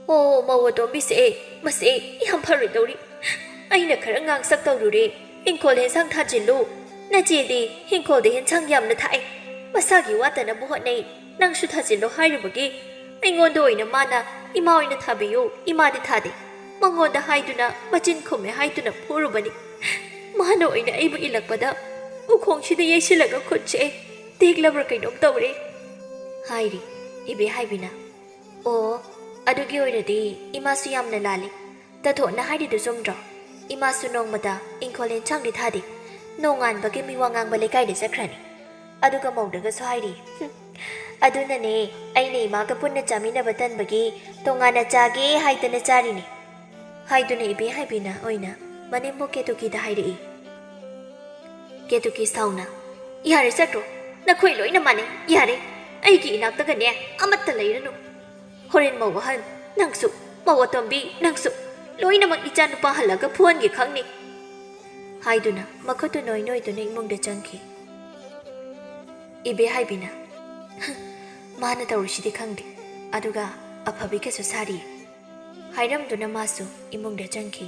"ꯑꯣ, ꯃꯧ ꯑꯇꯣꯝꯕꯤꯁꯦ, ꯃꯁꯦ ꯌꯥꯝ ꯐꯔꯣꯏꯗꯧꯔꯤ꯫ ꯑꯩꯅ ꯈꯔ ꯉꯥꯡꯁꯛ ꯇꯧꯔꯨꯔꯦ, ꯏꯪꯈꯣꯜ ꯍꯦꯟꯁꯥꯡ ꯊꯥꯖꯤꯜꯂꯨ꯫ ꯅꯆꯦꯗꯤ ꯏꯪꯈꯣꯜꯗ ꯍꯦꯟꯁꯥꯡ ꯌꯥꯝꯅ ꯊꯥꯏ, ꯃꯁꯥꯒꯤ ꯋꯥꯠꯇꯅꯕ ꯍꯣꯠꯅꯩ꯫ ꯅꯪꯁꯨ ꯊꯥꯖꯤꯜꯂꯣ ꯍꯥꯏꯔꯨꯕꯒꯤ ꯑꯩꯉꯣꯟꯗ ꯑꯣꯏꯅ ꯃꯥꯅ ꯏꯃꯥ ꯑꯣꯏꯅ ꯊꯥꯕꯤꯌꯨ, ꯏꯃꯥꯗꯤ ꯊꯥꯗꯦ꯫ ꯃꯉꯣꯟꯗ ꯍꯥꯏꯗꯨꯅ ꯃꯆꯤꯟ ꯈꯨꯝꯃꯦ ꯍꯥꯏꯗꯨꯅ ꯐꯨꯔꯨꯕꯅꯤ꯫ ꯃꯥꯅ ꯑꯣꯏꯅ ꯑꯩꯕꯨ ꯏꯜꯂꯛꯄꯗ ꯄꯨꯈꯣꯡꯁꯤꯗ ꯌꯩꯁꯤꯜꯂꯒ ꯈꯨꯠꯁꯦ ꯇꯦꯛꯂꯕ꯭ꯔꯥ ꯀꯩꯅꯣꯝ ꯇꯧꯔꯦ" ꯍꯥꯏꯔꯤ ꯏꯕꯦ ꯍꯥꯏꯕꯤꯅ꯫ "ꯑꯣ, ꯑꯗꯨꯒꯤ ꯑꯣꯏꯔꯗꯤ ꯏꯃꯥꯁꯨ ꯌꯥꯝꯅ ꯂꯥꯜꯂꯤ꯫ ꯇꯥꯊꯣꯠꯅ ꯍꯥꯏꯔꯤꯗꯨ ꯆꯨꯝꯗ꯭ꯔꯣ? ꯏꯃꯥꯁꯨ ꯅꯣꯡꯃꯇ ꯏꯪꯈꯣꯜ ꯏꯟꯁꯥꯡꯗꯤ ꯊꯥꯗꯦ꯫ ꯅꯣꯡꯉꯥꯟꯕꯒꯤ ꯃꯤꯋꯥ ꯉꯥꯡꯕ ꯂꯩꯀꯥꯏꯗ ꯆꯠꯈ꯭ꯔꯅꯤ꯫ ꯑꯗꯨꯒ ꯃꯧꯗꯒꯁꯨ ꯍꯥꯏꯔꯤ꯫ ꯍꯨꯝ, ꯑꯗꯨꯅꯅꯦ ꯑꯩꯅ ꯏꯃꯥꯒ ꯄꯨꯟꯅ ꯆꯥꯃꯤꯟꯅꯕ ꯇꯟꯕꯒꯤ ꯇꯣꯉꯥꯟꯅ ꯆꯥꯒꯦ ꯍꯥꯏꯗꯅ ꯆꯥꯔꯤꯅꯤ" ꯍꯥꯏꯗꯨꯅ ꯏꯕꯦ ꯍꯥꯏꯕꯤꯅ ꯑꯣꯏꯅ ꯃꯅꯦꯝꯕꯣꯛ ꯀꯦꯇꯨꯀꯤꯗ ꯍꯥꯏꯔꯛꯏ꯫ ꯀꯦꯇꯨꯀꯤ ꯁꯥꯎꯅ, "ꯌꯥꯔꯦ ꯆꯠꯈ꯭ꯔꯣ, ꯅꯈꯣꯏ ꯂꯣꯏꯅ ꯃꯥꯟꯅꯩ, ꯌꯥꯔꯦ꯫ ꯑꯩꯒꯤ ꯏꯅꯥꯛꯇꯒꯅꯦ ꯑꯃꯠꯇ ꯂꯩꯔꯅꯨ꯫ ꯍꯣꯔꯦꯟ ꯃꯧ ꯑꯍꯟ, ꯅꯪꯁꯨ, ꯃꯧ ꯑꯇꯣꯝꯕꯤ, ꯅꯪꯁꯨ, ꯂꯣꯏꯅꯃꯛ ꯏꯆꯥ ꯅꯨꯄꯥ ꯍꯜꯂꯒ ꯐꯨꯍꯟꯒꯦ ꯈꯪꯅꯤ" ꯍꯥꯏꯗꯨꯅ ꯃꯈꯨꯠꯇꯨ ꯅꯣꯏ ꯅꯣꯏꯗꯨꯅ ꯏꯃꯨꯡꯗ ꯆꯪꯈꯤ꯫ ꯏꯕꯦ ꯍꯥꯏꯕꯤꯅ, "ꯃꯥꯅ ꯇꯧꯔꯤꯁꯤꯗꯤ ꯈꯪꯗꯦ, ꯑꯗꯨꯒ ꯑꯐꯕꯤꯒꯁꯨ ꯁꯥꯔꯤ" ꯍꯥꯏꯔꯝꯗꯨꯅ ꯃꯥꯁꯨ ꯏꯃꯨꯡꯗ ꯆꯪꯈꯤ꯫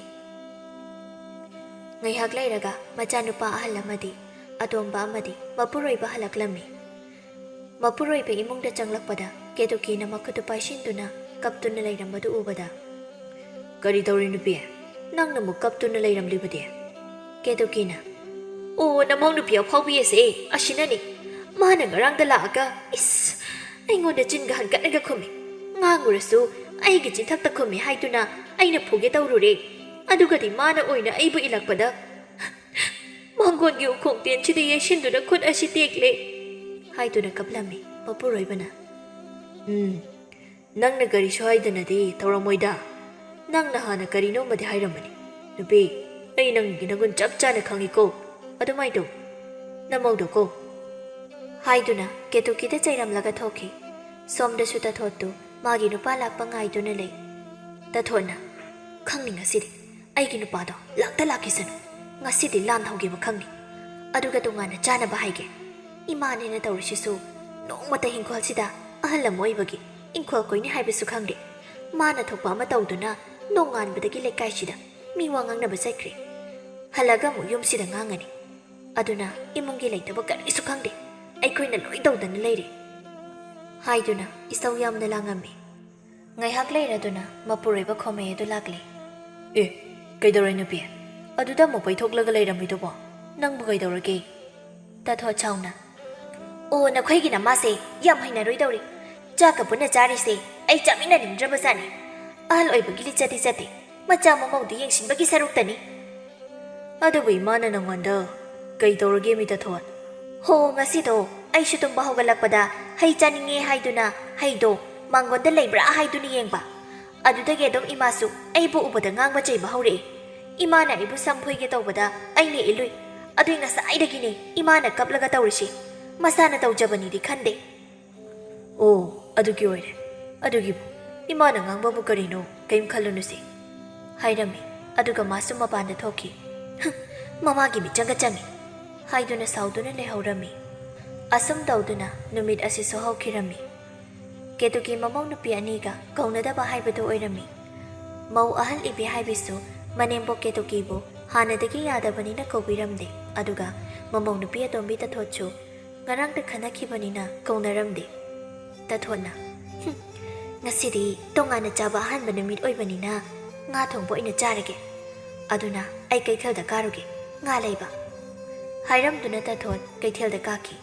ꯉꯥꯏꯍꯥꯛ ꯂꯩꯔꯒ ꯃꯆꯥꯅꯨꯄꯥ ꯑꯍꯜ ꯑꯃꯗꯤ ꯑꯇꯣꯝꯕ ꯑꯃꯗꯤ ꯃꯄꯨꯔꯣꯏꯕ ꯍꯜꯂꯛꯂꯝꯃꯤ꯫ ꯃꯄꯨꯔꯣꯏꯕ ꯏꯃꯨꯡꯗ ꯆꯪꯂꯛꯄꯗ ꯀꯦꯇꯨꯀꯤꯅ ꯃꯈꯨꯠꯇꯨ ꯄꯥꯏꯁꯤꯟꯗꯨꯅ ꯀꯞꯇꯨꯅ ꯂꯩꯔꯝꯕꯗꯨ ꯎꯕꯗ, "ꯀꯔꯤ ꯇꯧꯔꯤ ꯅꯨꯄꯤ? ꯅꯪꯅ ꯑꯃꯨꯛ ꯀꯞꯇꯨꯅ ꯂꯩꯔꯝꯂꯤꯕꯗꯤ?" ꯀꯦꯇꯨꯀꯤꯅ, "ꯑꯣ, ꯅꯃꯧ ꯅꯨꯄꯤ ꯑꯐꯥꯎꯕꯤ ꯑꯁꯦ ꯑꯁꯤꯅꯅꯤ꯫ ꯃꯥꯅ ꯉꯔꯥꯡꯗ ꯂꯥꯛꯑꯒ, ꯏꯁ, ꯑꯩꯉꯣꯟꯗ ꯆꯤꯟꯒ ꯍꯟꯒꯠꯂꯒ ꯈꯨꯝꯃꯤ꯫ ꯉꯥꯡꯉꯨꯔꯁꯨ ꯑꯩꯒꯤ ꯆꯤꯟꯊꯛꯇ ꯈꯨꯝꯃꯤ ꯍꯥꯏꯗꯨꯅ ꯑꯩꯅ ꯐꯨꯒꯦ ꯇꯧꯔꯨꯔꯦ꯫ ꯑꯗꯨꯒꯗꯤ ꯃꯥꯅ ꯑꯣꯏꯅ ꯑꯩꯕꯨ ꯏꯜꯂꯛꯄꯗ, ꯃꯥꯡꯒꯣꯟꯒꯤ ꯎꯈꯣꯡ ꯇꯦꯟꯁꯤꯗ ꯌꯩꯁꯤꯟꯗꯨꯅ ꯈꯨꯠ ꯑꯁꯤ ꯇꯦꯛꯂꯦ" ꯍꯥꯏꯗꯨꯅ ꯀꯞꯂꯝꯃꯤ ꯃꯄꯨꯔꯣꯏꯕꯅ꯫ "ꯎꯝ, ꯅꯪꯅ ꯀꯔꯤꯁꯨ ꯍꯥꯏꯗꯅꯗꯤ ꯇꯧꯔꯝꯃꯣꯏꯗ꯫ ꯅꯪꯅ ꯍꯥꯟꯅ ꯀꯔꯤꯅꯣꯃꯗꯤ ꯍꯥꯏꯔꯝꯕꯅꯤ꯫ ꯅꯨꯄꯤ, ꯑꯩ ꯅꯪꯒꯤ ꯅꯒꯨꯟ ꯆꯞ ꯆꯥꯅ ꯈꯪꯉꯤꯀꯣ꯫ ꯑꯗꯨꯃꯥꯏꯅ ꯇꯧ꯫ ꯅꯃꯧꯗꯣ ꯀꯣ" ꯍꯥꯏꯗꯨꯅ ꯀꯦꯇꯨꯀꯤꯗ ꯆꯩꯔꯝꯂꯒ ꯊꯣꯛꯈꯤ꯫ ꯁꯣꯝꯗꯁꯨ ꯇꯥꯊꯣꯠꯇꯨ ꯃꯥꯒꯤ ꯅꯨꯄꯥ ꯂꯥꯛꯄ ꯉꯥꯏꯗꯨꯅ ꯂꯩ꯫ ꯇꯥꯊꯣꯠꯅ, "ꯈꯪꯅꯤ ꯉꯁꯤꯗꯤ꯫ ꯑꯩꯒꯤ ꯅꯨꯄꯥꯗꯣ ꯂꯥꯛꯇ ꯂꯥꯛꯈꯤꯁꯅꯨ꯫ ꯉꯁꯤꯗꯤ ꯂꯥꯟ ꯍꯧꯒꯦꯕ ꯈꯪꯅꯤ꯫ ꯑꯗꯨꯒ ꯇꯣꯉꯥꯟꯅ ꯆꯥꯅꯕ ꯍꯥꯏꯒꯦ꯫ ꯏꯃꯥꯅꯦꯅ ꯇꯧꯔꯤꯁꯤꯁꯨ ꯅꯣꯡꯃꯇ ꯏꯪꯈꯣꯜꯁꯤꯗ ꯑꯍꯜ ꯑꯃ ꯑꯣꯏꯕꯒꯤ ꯏꯪꯈꯣꯜ ꯀꯣꯏꯅꯤ ꯍꯥꯏꯕꯁꯨ ꯈꯪꯗꯦ꯫ ꯃꯥꯅ ꯊꯣꯛꯄ ꯑꯃ ꯇꯧꯗꯨꯅ ꯅꯣꯡꯉꯥꯟꯕꯗꯒꯤ ꯂꯩꯀꯥꯏꯁꯤꯗ ꯃꯤ ꯋꯥ ꯉꯥꯡꯅꯕ ꯆꯠꯈ꯭ꯔꯦ꯫ ꯍꯜꯂꯒ ꯑꯃꯨꯛ ꯌꯨꯝꯁꯤꯗ ꯉꯥꯡꯉꯅꯤ꯫ ꯑꯗꯨꯅ ꯏꯃꯨꯡꯒꯤ ꯂꯩꯇꯕ ꯀꯔꯤꯁꯨ ꯈꯪꯗꯦ꯫ ꯑꯩꯈꯣꯏꯅ ꯂꯣꯏ ꯇꯧꯗꯅ ꯂꯩꯔꯦ" ꯍꯥꯏꯗꯨꯅ ꯏꯁꯧ ꯌꯥꯝꯅ ꯂꯥꯡꯉꯝꯃꯤ꯫ ꯉꯥꯏꯍꯥꯛ ꯂꯩꯔꯗꯨꯅ ꯃꯄꯨꯔꯣꯏꯕ ꯈꯣꯃꯩ ꯑꯗꯨ ꯂꯥꯛꯂꯦ꯫ "ꯑꯦ, ꯀꯩꯗꯧꯔꯦ ꯅꯨꯄꯤ? ꯑꯗꯨꯗ ꯑꯃꯨꯛ ꯄꯩꯊꯣꯛꯂꯒ ꯂꯩꯔꯝꯃꯤꯗꯨꯕꯣ? ꯅꯪꯕꯨ ꯀꯩꯗꯧꯔꯒꯦ?" ꯇꯥꯊꯣꯠ ꯁꯥꯎꯅ, "ꯑꯣ, ꯅꯈꯣꯏꯒꯤ ꯅꯃꯥꯁꯦ ꯌꯥꯝ ꯍꯩꯅꯔꯣꯏꯗꯧꯔꯤ꯫ ꯆꯥꯛꯀ ꯄꯨꯟꯅ ꯆꯥꯔꯤꯁꯦ ꯑꯩ ꯆꯥꯃꯤꯟꯅꯅꯤꯡꯗ꯭ꯔꯕꯖꯥꯠꯅꯤ꯫ ꯑꯍꯜ ꯑꯣꯏꯕꯒꯤ ꯂꯤꯆꯠ ꯇꯤꯆꯠꯇꯤ ꯃꯆꯥ ꯃꯃꯧꯗꯨ ꯌꯦꯡꯁꯤꯟꯕꯒꯤ ꯁꯔꯨꯛꯇꯅꯤ꯫" "ꯑꯗꯨꯕꯨ ꯏꯃꯥꯅ ꯅꯪꯉꯣꯟꯗ ꯀꯩ ꯇꯧꯔꯒꯦ, ꯃꯤ ꯇꯥꯊꯣꯠ?" "ꯍꯣ, ꯉꯁꯤꯗꯣ ꯑꯩꯁꯨ ꯇꯨꯝꯕ ꯍꯧꯒꯠꯂꯛꯄꯗ ꯍꯩ ꯆꯥꯅꯤꯡꯉꯦ ꯍꯥꯏꯗꯨꯅ ꯍꯩꯗꯣ ꯃꯥꯡꯒꯣꯟꯗ ꯂꯩꯕ꯭ꯔꯥ ꯍꯥꯏꯗꯨꯅ ꯌꯦꯡꯕ꯫ ꯑꯗꯨꯗꯒꯤ ꯑꯗꯨꯝ ꯏꯃꯥꯁꯨ ꯑꯩꯕꯨ ꯎꯕꯗ ꯉꯥꯡꯕ ꯆꯩꯕ ꯍꯧꯔꯛꯑꯦ꯫ ꯏꯃꯥꯅ ꯑꯩꯕꯨ ꯁꯝ ꯐꯣꯏꯒꯦ ꯇꯧꯕꯗ ꯑꯩꯅ ꯏꯜꯂꯨꯏ꯫ ꯑꯗꯨꯏ ꯉꯁꯥꯏꯗꯒꯤꯅꯦ ꯏꯃꯥꯅ ꯀꯞꯂꯒ ꯇꯧꯔꯤꯁꯤ꯫ ꯃꯁꯥꯅ ꯇꯧꯖꯕꯅꯤꯗꯤ ꯈꯟꯗꯦ꯫" "ꯑꯣ, ꯑꯗꯨꯒꯤ ꯑꯣꯏꯔꯦ꯫ ꯑꯗꯨꯒꯤꯕꯨ ꯏꯃꯥꯅ ꯉꯥꯡꯕꯕꯨ ꯀꯔꯤꯅꯣ, ꯀꯩꯝ ꯈꯜꯂꯨꯅꯨꯁꯦ", ꯍꯥꯏꯔꯝꯃꯤ꯫ ꯑꯗꯨꯒ ꯃꯥꯁꯨ ꯃꯄꯥꯟꯗ ꯊꯣꯛꯈꯤ꯫ "ꯍꯨꯝ, ꯃꯃꯥꯒꯤ ꯃꯤꯆꯪꯒ ꯆꯪꯉꯤ" ꯍꯥꯏꯗꯨꯅ ꯁꯥꯎꯗꯨꯅ ꯂꯩꯍꯧꯔꯝꯃꯤ꯫ ꯑꯁꯨꯝ ꯇꯧꯗꯨꯅ ꯅꯨꯃꯤꯠ ꯑꯁꯤꯁꯨ ꯍꯧꯈꯤꯔꯝꯃꯤ꯫ ꯀꯦꯇꯨꯀꯤ ꯃꯃꯧ ꯅꯨꯄꯤ ꯑꯅꯤꯒ ꯀꯧꯅꯗꯕ ꯍꯥꯏꯕꯗꯨ ꯑꯣꯏꯔꯝꯃꯤ꯫ ꯃꯧ ꯑꯍꯜ ꯏꯕꯤ ꯍꯥꯏꯕꯤꯁꯨ ꯃꯅꯦꯝꯕꯣꯛ ꯀꯦꯇꯨꯀꯤꯕꯨ ꯍꯥꯟꯅꯗꯒꯤ ꯌꯥꯗꯕꯅꯤꯅ ꯀꯧꯕꯤꯔꯝꯗꯦ꯫ ꯑꯗꯨꯒ ꯃꯃꯧ ꯅꯨꯄꯤ ꯑꯇꯣꯝꯕꯤ ꯇꯥꯊꯣꯠꯁꯨ ꯉꯔꯥꯡꯇ ꯈꯟꯅꯈꯤꯕꯅꯤꯅ ꯀꯧꯅꯔꯝꯗꯦ꯫ ꯇꯥꯊꯣꯠꯅ, "ꯍꯨꯝ, ꯉꯁꯤꯗꯤ ꯇꯣꯉꯥꯟꯅ ꯆꯥꯕ ꯑꯍꯥꯟꯕ ꯅꯨꯃꯤꯠ ꯑꯣꯏꯕꯅꯤꯅ ꯉꯥ ꯊꯣꯡꯕ ꯑꯣꯏꯅ ꯆꯥꯔꯒꯦ꯫ ꯑꯗꯨꯅ ꯑꯩ ꯀꯩꯊꯦꯜꯗ ꯀꯥꯔꯨꯒꯦ, ꯉꯥ ꯂꯩꯕ", ꯍꯥꯏꯔꯝꯗꯨꯅ ꯇꯥꯊꯣꯠ ꯀꯩꯊꯦꯜꯗ ꯀꯥꯈꯤ꯫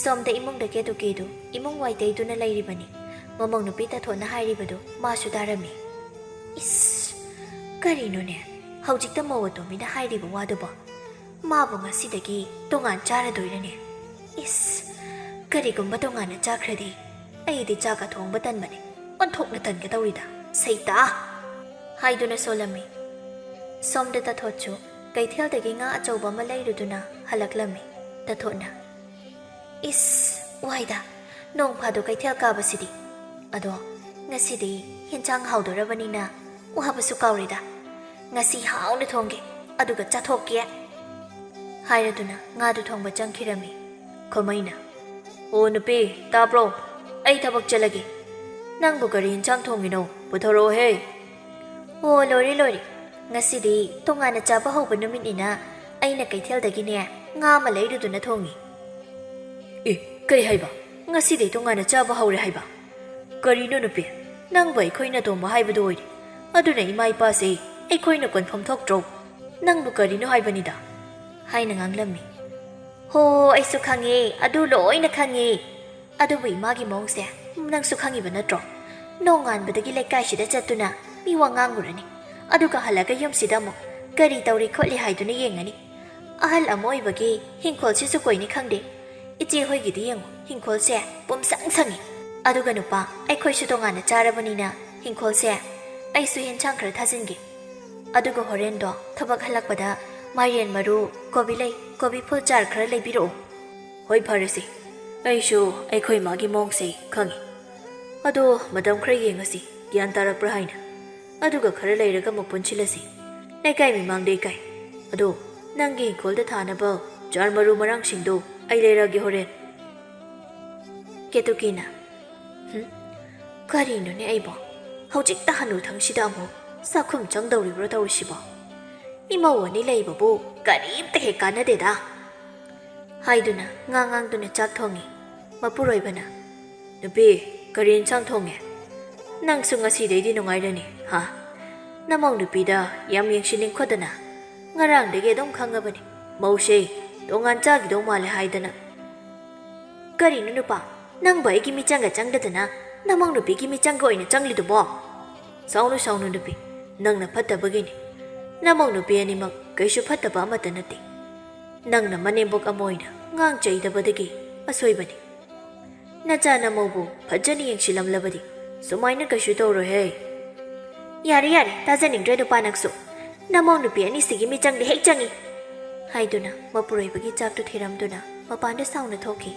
ꯁꯣꯝꯗ ꯏꯃꯨꯡꯗ ꯀꯦꯇꯨꯀꯤꯗꯨ ꯏꯃꯨꯡ ꯋꯥꯏ ꯇꯩꯗꯨꯅ ꯂꯩꯔꯤꯕꯅꯤ꯫ ꯃꯃꯧ ꯅꯨꯄꯤ ꯇꯥꯊꯣꯠꯅ ꯍꯥꯏꯔꯤꯕꯗꯨ ꯃꯥꯁꯨ ꯇꯥꯔꯝꯃꯤ꯫ "ꯏꯁ! ꯀꯔꯤꯅꯣꯅꯦ ꯍꯧꯖꯤꯛꯇ ꯃꯧ ꯑꯇꯣꯝꯕꯤꯅ ꯍꯥꯏꯔꯤꯕ ꯋꯥꯗꯨꯕꯣ? ꯃꯥꯕꯨ ꯉꯁꯤꯗꯒꯤ ꯇꯣꯉꯥꯟ ꯆꯥꯔꯗꯣꯏꯔꯅꯦ? ꯏꯁ! ꯀꯔꯤꯒꯨꯝꯕ ꯇꯣꯉꯥꯟꯅ ꯆꯥꯈ꯭ꯔꯗꯤ ꯑꯩꯗꯤ ꯆꯥꯛꯀ ꯊꯣꯡꯕ ꯇꯟꯕꯅꯦ꯫ ꯑꯣꯟꯊꯣꯛꯅ ꯇꯟꯒꯗꯧꯔꯤꯗ, ꯁꯩꯇꯥ!" ꯍꯥꯏꯗꯨꯅ ꯁꯣꯜꯂꯝꯃꯤ꯫ ꯁꯣꯝꯗ ꯇꯥꯊꯣꯠꯁꯨ ꯀꯩꯊꯦꯜꯗꯒꯤ ꯉꯥ ꯑꯆꯧꯕ ꯑꯃ ꯂꯩꯔꯨꯗꯨꯅ ꯍꯜꯂꯛꯂꯝꯃꯤ꯫ ꯇꯥꯊꯣꯠꯅ, "ꯏꯁ, ꯋꯥꯏꯗ, ꯅꯣꯡ ꯐꯥꯗꯣꯛ ꯀꯩꯊꯦꯜ ꯀꯥꯕꯁꯤꯗꯤ꯫ ꯑꯗꯣ ꯉꯁꯤꯗꯤ ꯍꯤꯟꯖꯥꯡ ꯍꯥꯎꯗꯣꯔꯕꯅꯤꯅ ꯋꯥꯕꯁꯨ ꯀꯥꯎꯔꯦꯗ꯫ ꯉꯁꯤ ꯍꯥꯎꯅ ꯊꯣꯡꯒꯦ, ꯑꯗꯨꯒ ꯆꯥꯊꯣꯛꯀꯦ", ꯍꯥꯏꯔꯗꯨꯅ ꯉꯥꯗꯨ ꯊꯣꯡꯕ ꯆꯪꯈꯤꯔꯝꯃꯤ꯫ ꯈꯣꯃꯩꯅ, "ꯑꯣ ꯅꯨꯄꯤ, ꯇꯥꯕ꯭ꯔꯣ? ꯑꯩ ꯊꯕꯛ ꯆꯠꯂꯒꯦ꯫ ꯅꯪꯕꯨ ꯀꯔꯤ ꯍꯤꯟꯖꯥꯡ ꯊꯣꯡꯉꯤꯅꯣ? ꯄꯨꯊꯣꯔꯛꯑꯣꯍꯦ!" "ꯑꯣ, ꯂꯣꯏꯔꯦ, ꯂꯣꯏꯔꯦ꯫ ꯉꯁꯤꯗꯤ ꯇꯣꯉꯥꯟꯅ ꯆꯥꯕ ꯍꯧꯕ ꯅꯨꯃꯤꯠꯅꯤꯅ ꯑꯩꯅ ꯀꯩꯊꯦꯜꯗꯒꯤꯅꯦ ꯉꯥ ꯑꯃ ꯂꯩꯔꯨꯗꯨꯅ ꯊꯣꯡꯉꯤ꯫" "ꯑꯦ, ꯀꯩ ꯍꯥꯏꯕ? ꯉꯁꯤꯗꯤ ꯇꯣꯉꯥꯟꯅ ꯆꯥꯕ ꯍꯧꯔꯦ ꯍꯥꯏꯕ? ꯀꯔꯤꯅꯣ ꯅꯨꯄꯤ, ꯅꯪꯕꯨ ꯑꯩꯈꯣꯏꯅ ꯇꯣꯡꯕ ꯍꯥꯏꯕꯗꯨ ꯑꯣꯏꯔꯦ꯫ ꯑꯗꯨꯅ ꯏꯃꯥ ꯏꯄꯥꯁꯦ ꯑꯩꯈꯣꯏꯅ ꯀꯣꯟꯐꯝ ꯊꯣꯛꯇ꯭ꯔꯣ? ꯅꯪꯕꯨ ꯀꯔꯤꯅꯣ ꯍꯥꯏꯕꯅꯤꯗ?" ꯍꯥꯏꯅ ꯉꯥꯡꯂꯝꯃꯤ꯫ ꯍꯣ, ꯑꯩꯁꯨ ꯈꯪꯉꯦ, ꯑꯗꯨ ꯂꯣꯏꯅ ꯈꯪꯉꯦ꯫ ꯑꯗꯨꯕꯨ ꯏꯃꯥꯒꯤ ꯃꯑꯣꯡꯁꯦ ꯅꯪꯁꯨ ꯈꯪꯉꯤꯕ ꯅꯠꯇ꯭ꯔꯣ? ꯅꯣꯡꯉꯥꯟꯕꯗꯒꯤ ꯂꯩꯀꯥꯏꯁꯤꯗ ꯆꯠꯇꯨꯅ ꯃꯤ ꯋꯥ ꯉꯥꯡꯉꯨꯔꯅꯤ, ꯑꯗꯨꯒ ꯍꯜꯂꯒ ꯌꯨꯝꯁꯤꯗ ꯑꯃꯨꯛ ꯀꯔꯤ ꯇꯧꯔꯤ ꯈꯣꯠꯂꯤ ꯍꯥꯏꯗꯨꯅ ꯌꯦꯡꯉꯅꯤ꯫ ꯑꯍꯜ ꯑꯃ ꯑꯣꯏꯕꯒꯤ ꯍꯤꯡꯈꯣꯜꯁꯤꯁꯨ ꯀꯣꯏꯅꯤ ꯈꯪꯗꯦ꯫ ꯏꯆꯦ ꯍꯣꯏꯒꯤꯗꯤ ꯌꯦꯡꯉꯨ, ꯍꯤꯡꯈꯣꯜꯁꯦ ꯄꯨꯝꯁꯪ ꯁꯪꯉꯤ꯫ ꯑꯗꯨꯒ ꯅꯨꯄꯥ, ꯑꯩꯈꯣꯏꯁꯨ ꯇꯣꯉꯥꯟꯅ ꯆꯥꯔꯕꯅꯤꯅ ꯍꯤꯡꯈꯣꯜꯁꯦ ꯑꯩꯁꯨ ꯌꯦꯟꯁꯥꯡ ꯈꯔ ꯊꯥꯖꯤꯟꯒꯦ꯫ ꯑꯗꯨꯒ ꯍꯣꯔꯦꯟꯗꯣ ꯊꯕꯛ ꯍꯜꯂꯛꯄꯗ ꯃꯥꯏꯔꯦꯟ ꯃꯔꯨ, ꯀꯣꯕꯤ ꯂꯩ, ꯀꯣꯕꯤ ꯐꯨꯜ ꯆꯥꯔ ꯈꯔ ꯂꯩꯕꯤꯔꯛꯑꯣ꯫ ꯍꯣꯏ, ꯐꯔꯦꯁꯦ꯫ ꯑꯩꯁꯨ ꯑꯩꯈꯣꯏ ꯃꯥꯒꯤ ꯃꯑꯣꯡꯁꯦ ꯈꯪꯉꯤ꯫ ꯑꯗꯣ ꯃꯇꯝ ꯈꯔ ꯌꯦꯡꯉꯁꯤ, ꯒ꯭ꯌꯥꯟ ꯇꯥꯔꯛꯄ꯭ꯔꯥ ꯍꯥꯏꯅ꯫ ꯑꯗꯨꯒ ꯈꯔ ꯂꯩꯔꯒ ꯑꯃꯨꯛ ꯄꯨꯟꯁꯤꯜꯂꯁꯤ꯫ ꯂꯩꯀꯥꯏ ꯃꯤꯃꯥꯡꯗ ꯏꯀꯥꯏ꯫ ꯑꯗꯣ ꯅꯪꯒꯤ ꯏꯪꯈꯣꯜꯗ ꯊꯥꯅꯕ ꯆꯥꯔ ꯃꯔꯨ ꯃꯔꯥꯡꯁꯤꯡꯗꯣ ꯑꯩ ꯂꯩꯔꯛꯑꯒꯦ ꯍꯣꯔꯦꯟ꯫ ꯀꯦꯇꯨꯀꯤꯅ, "ꯍꯨꯝ, ꯀꯔꯤꯅꯣꯅꯦ ꯑꯩꯕꯣ? ꯍꯧꯖꯤꯛꯇ ꯍꯅꯨꯊꯪꯁꯤꯗ ꯑꯃꯨꯛ ꯆꯥꯛꯈꯨꯝ ꯆꯪꯗꯧꯔꯤꯕ꯭ꯔꯣ ꯇꯧꯔꯤꯁꯤꯕꯣ? ꯏꯃꯧ ꯑꯅꯤ ꯂꯩꯕꯕꯨ ꯀꯔꯤꯝꯇ ꯍꯦꯛ ꯀꯥꯟꯅꯗꯦꯗ," ꯍꯥꯏꯗꯨꯅ ꯉꯥꯡ ꯉꯥꯡꯗꯨꯅ ꯆꯥꯛ ꯊꯣꯡꯉꯤ꯫ ꯃꯄꯨꯔꯣꯏꯕꯅ, "ꯅꯨꯄꯤ, ꯀꯔꯤ ꯏꯟꯁꯥꯡ ꯊꯣꯡꯉꯦ? ꯅꯪꯁꯨ ꯉꯁꯤꯗꯩꯗꯤ ꯅꯨꯡꯉꯥꯏꯔꯅꯤ, ꯍꯥ? ꯅꯃꯧ ꯅꯨꯄꯤꯗ ꯌꯥꯝ ꯌꯦꯡꯁꯤꯟꯅꯤꯡꯈꯣꯗꯅ꯫ ꯉꯔꯥꯡꯗꯒꯤ ꯑꯗꯨꯝ ꯈꯪꯉꯕꯅꯤ, ꯃꯧꯁꯦ ꯇꯣꯉꯥꯟ ꯆꯥꯈꯤꯗꯧ ꯃꯥꯜꯂꯦ ꯍꯥꯏꯗꯅ꯫" "ꯀꯔꯤꯅꯣ ꯅꯨꯄꯥ, ꯅꯪꯕꯨ ꯑꯩꯒꯤ ꯃꯤꯆꯪꯒ ꯆꯪꯗꯗꯅ ꯅꯃꯧ ꯅꯨꯄꯤꯒꯤ ꯃꯤꯆꯪꯒ ꯑꯣꯏꯅ ꯆꯪꯂꯤꯗꯨꯕꯣ?" "ꯁꯥꯎꯅꯨ, ꯁꯥꯎꯅꯨ ꯅꯨꯄꯤ, ꯅꯪꯅ ꯐꯠꯇꯕꯒꯤꯅꯤ꯫ ꯅꯃꯧ ꯅꯨꯄꯤ ꯑꯅꯤꯃꯛ ꯀꯩꯁꯨ ꯐꯠꯇꯕ ꯑꯃꯠꯇ ꯅꯠꯇꯦ꯫ ꯅꯪꯅ ꯃꯅꯦꯝꯕꯣꯛ ꯑꯃ ꯑꯣꯏꯅ ꯉꯥꯡ ꯆꯩꯗꯕꯗꯒꯤ ꯑꯁꯣꯏꯕꯅꯤ꯫ ꯅꯆꯥ ꯅꯃꯧꯕꯨ ꯐꯖꯅ ꯌꯦꯡꯁꯤꯜꯂꯝꯂꯕꯗꯤ ꯁꯨꯃꯥꯏꯅ ꯀꯩꯁꯨ ꯇꯧꯔꯣꯏꯍꯦ꯫" "ꯌꯥꯔꯦ, ꯌꯥꯔꯦ, ꯇꯥꯖꯅꯤꯡꯗ꯭ꯔꯦ ꯅꯨꯄꯥ ꯅꯪꯁꯨ꯫ ꯅꯃꯧ ꯅꯨꯄꯤ ꯑꯅꯤꯁꯤꯒꯤ ꯃꯤꯆꯪꯗ ꯍꯦꯛ ꯆꯪꯏ," ꯍꯥꯏꯗꯨꯅ ꯃꯄꯨꯔꯣꯏꯕꯒꯤ ꯆꯥꯛꯇꯨ ꯊꯤꯔꯝꯗꯨꯅ ꯃꯄꯥꯟꯗ ꯁꯥꯎꯅ ꯊꯣꯛꯈꯤ꯫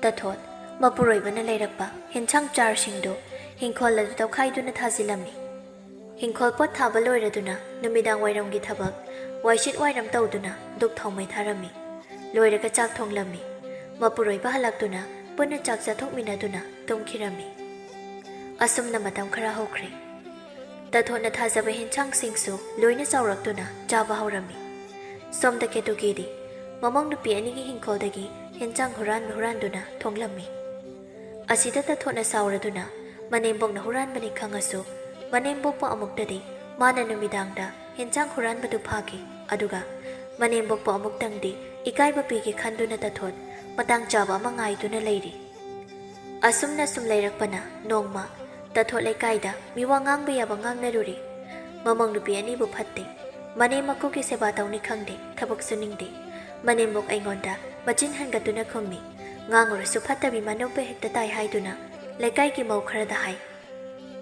ꯇꯊꯣꯠ, ꯃꯄꯨꯔꯣꯏꯕꯅ ꯂꯩꯔꯛꯄ ꯍꯦꯟꯁꯥꯡ ꯆꯥꯔꯁꯤꯡꯗꯨ ꯍꯤꯡꯈꯣꯜ ꯑꯗꯨ ꯇꯧꯈꯥꯏꯗꯨꯅ ꯊꯥꯖꯤꯜꯂꯝꯃꯤ꯫ ꯍꯤꯡꯈꯣꯜ ꯄꯣꯠ ꯊꯥꯕ ꯂꯣꯏꯔꯗꯨꯅ ꯅꯨꯃꯤꯗꯥꯡ ꯋꯥꯏꯔꯝꯒꯤ ꯊꯕꯛ, ꯋꯥꯏꯁꯤꯠ ꯋꯥꯏꯔꯝ ꯇꯧꯗꯨꯅ ꯙꯨꯞ ꯊꯥꯎꯃꯩ ꯊꯥꯔꯝꯃꯤ꯫ ꯂꯣꯏꯔꯒ ꯆꯥꯛ ꯊꯣꯡꯂꯝꯃꯤ꯫ ꯃꯄꯨꯔꯣꯏꯕ ꯍꯜꯂꯛꯇꯨꯅ ꯄꯨꯟꯅ ꯆꯥꯛ ꯆꯥꯊꯣꯛꯃꯤꯟꯅꯗꯨꯅ ꯇꯨꯝꯈꯤꯔꯝꯃꯤ꯫ ꯑꯁꯨꯝꯅ ꯃꯇꯝ ꯈꯔ ꯍꯧꯈ꯭ꯔꯦ꯫ ꯇꯥꯊꯣꯠꯅ ꯊꯥꯖꯕ ꯍꯦꯟꯁꯥꯡꯁꯤꯡꯁꯨ ꯂꯣꯏꯅ ꯆꯥꯎꯔꯛꯇꯨꯅ ꯆꯥꯕ ꯍꯧꯔꯝꯃꯤ꯫ ꯁꯣꯝꯗ ꯀꯦꯇꯨꯀꯤꯗꯤ ꯃꯃꯧ ꯅꯨꯄꯤ ꯑꯅꯤꯒꯤ ꯍꯤꯡꯈꯣꯜꯗꯒꯤ ꯍꯦꯟꯁꯥꯡ ꯍꯨꯔꯥꯟ ꯍꯨꯔꯥꯟꯗꯨꯅ ꯊꯣꯡꯂꯝꯃꯤ꯫ ꯑꯁꯤꯗ ꯇꯥꯊꯣꯠꯅ ꯁꯥꯎꯔꯗꯨꯅ ꯃꯅꯦꯝꯕꯣꯛꯅ ꯍꯨꯔꯥꯟꯕꯅꯤ ꯈꯪꯉꯁꯨ, ꯃꯅꯦꯝꯕꯣꯛꯄꯨ ꯑꯃꯨꯛꯇꯗꯤ ꯃꯥꯅ ꯅꯨꯃꯤꯗꯥꯡꯗ ꯍꯦꯟꯁꯥꯡ ꯍꯨꯔꯥꯟꯕꯗꯨ ꯐꯥꯈꯤ꯫ ꯑꯗꯨꯒ ꯃꯅꯦꯝꯕꯣꯛꯄꯨ ꯑꯃꯨꯛꯇꯪꯗꯤ ꯏꯀꯥꯏꯕ ꯄꯤꯒꯦ ꯈꯟꯗꯨꯅ ꯇꯥꯊꯣꯠ ꯃꯇꯥꯡ ꯆꯥꯕ ꯑꯃ ꯉꯥꯏꯗꯨꯅ ꯂꯩꯔꯤ꯫ ꯑꯁꯨꯝꯅ ꯁꯨꯝ ꯂꯩꯔꯛꯄꯅ ꯅꯣꯡꯃ ꯇꯥꯊꯣꯠ ꯂꯩꯀꯥꯏꯗ ꯃꯤꯋꯥ ꯉꯥꯡꯕ ꯌꯥꯕ ꯉꯥꯡꯅꯔꯨꯔꯦ꯫ ꯃꯃꯧ ꯅꯨꯄꯤ ꯑꯅꯤꯕꯨ ꯐꯠꯇꯦ꯫ ꯃꯅꯦꯝ ꯃꯀꯨꯒꯤ ꯁꯦꯕꯥ ꯇꯧꯅꯤ ꯈꯪꯗꯦ, ꯊꯕꯛ ꯁꯨꯅꯤꯡꯗꯦ꯫ ꯃꯅꯦꯝꯕꯣꯛ ꯑꯩꯉꯣꯟꯗ ꯃꯆꯤꯟ ꯍꯟꯒꯠꯇꯨꯅ ꯈꯨꯝꯃꯤ꯫ ꯉꯥꯡꯉꯨꯔꯁꯨ ꯐꯠꯇꯕꯤ ꯃꯅꯣꯛꯄ ꯍꯦꯛꯇ ꯇꯥꯏ ꯍꯥꯏꯗꯨꯅ ꯂꯩꯀꯥꯏꯒꯤ ꯃꯧ ꯈꯔꯗ ꯍꯥꯏ꯫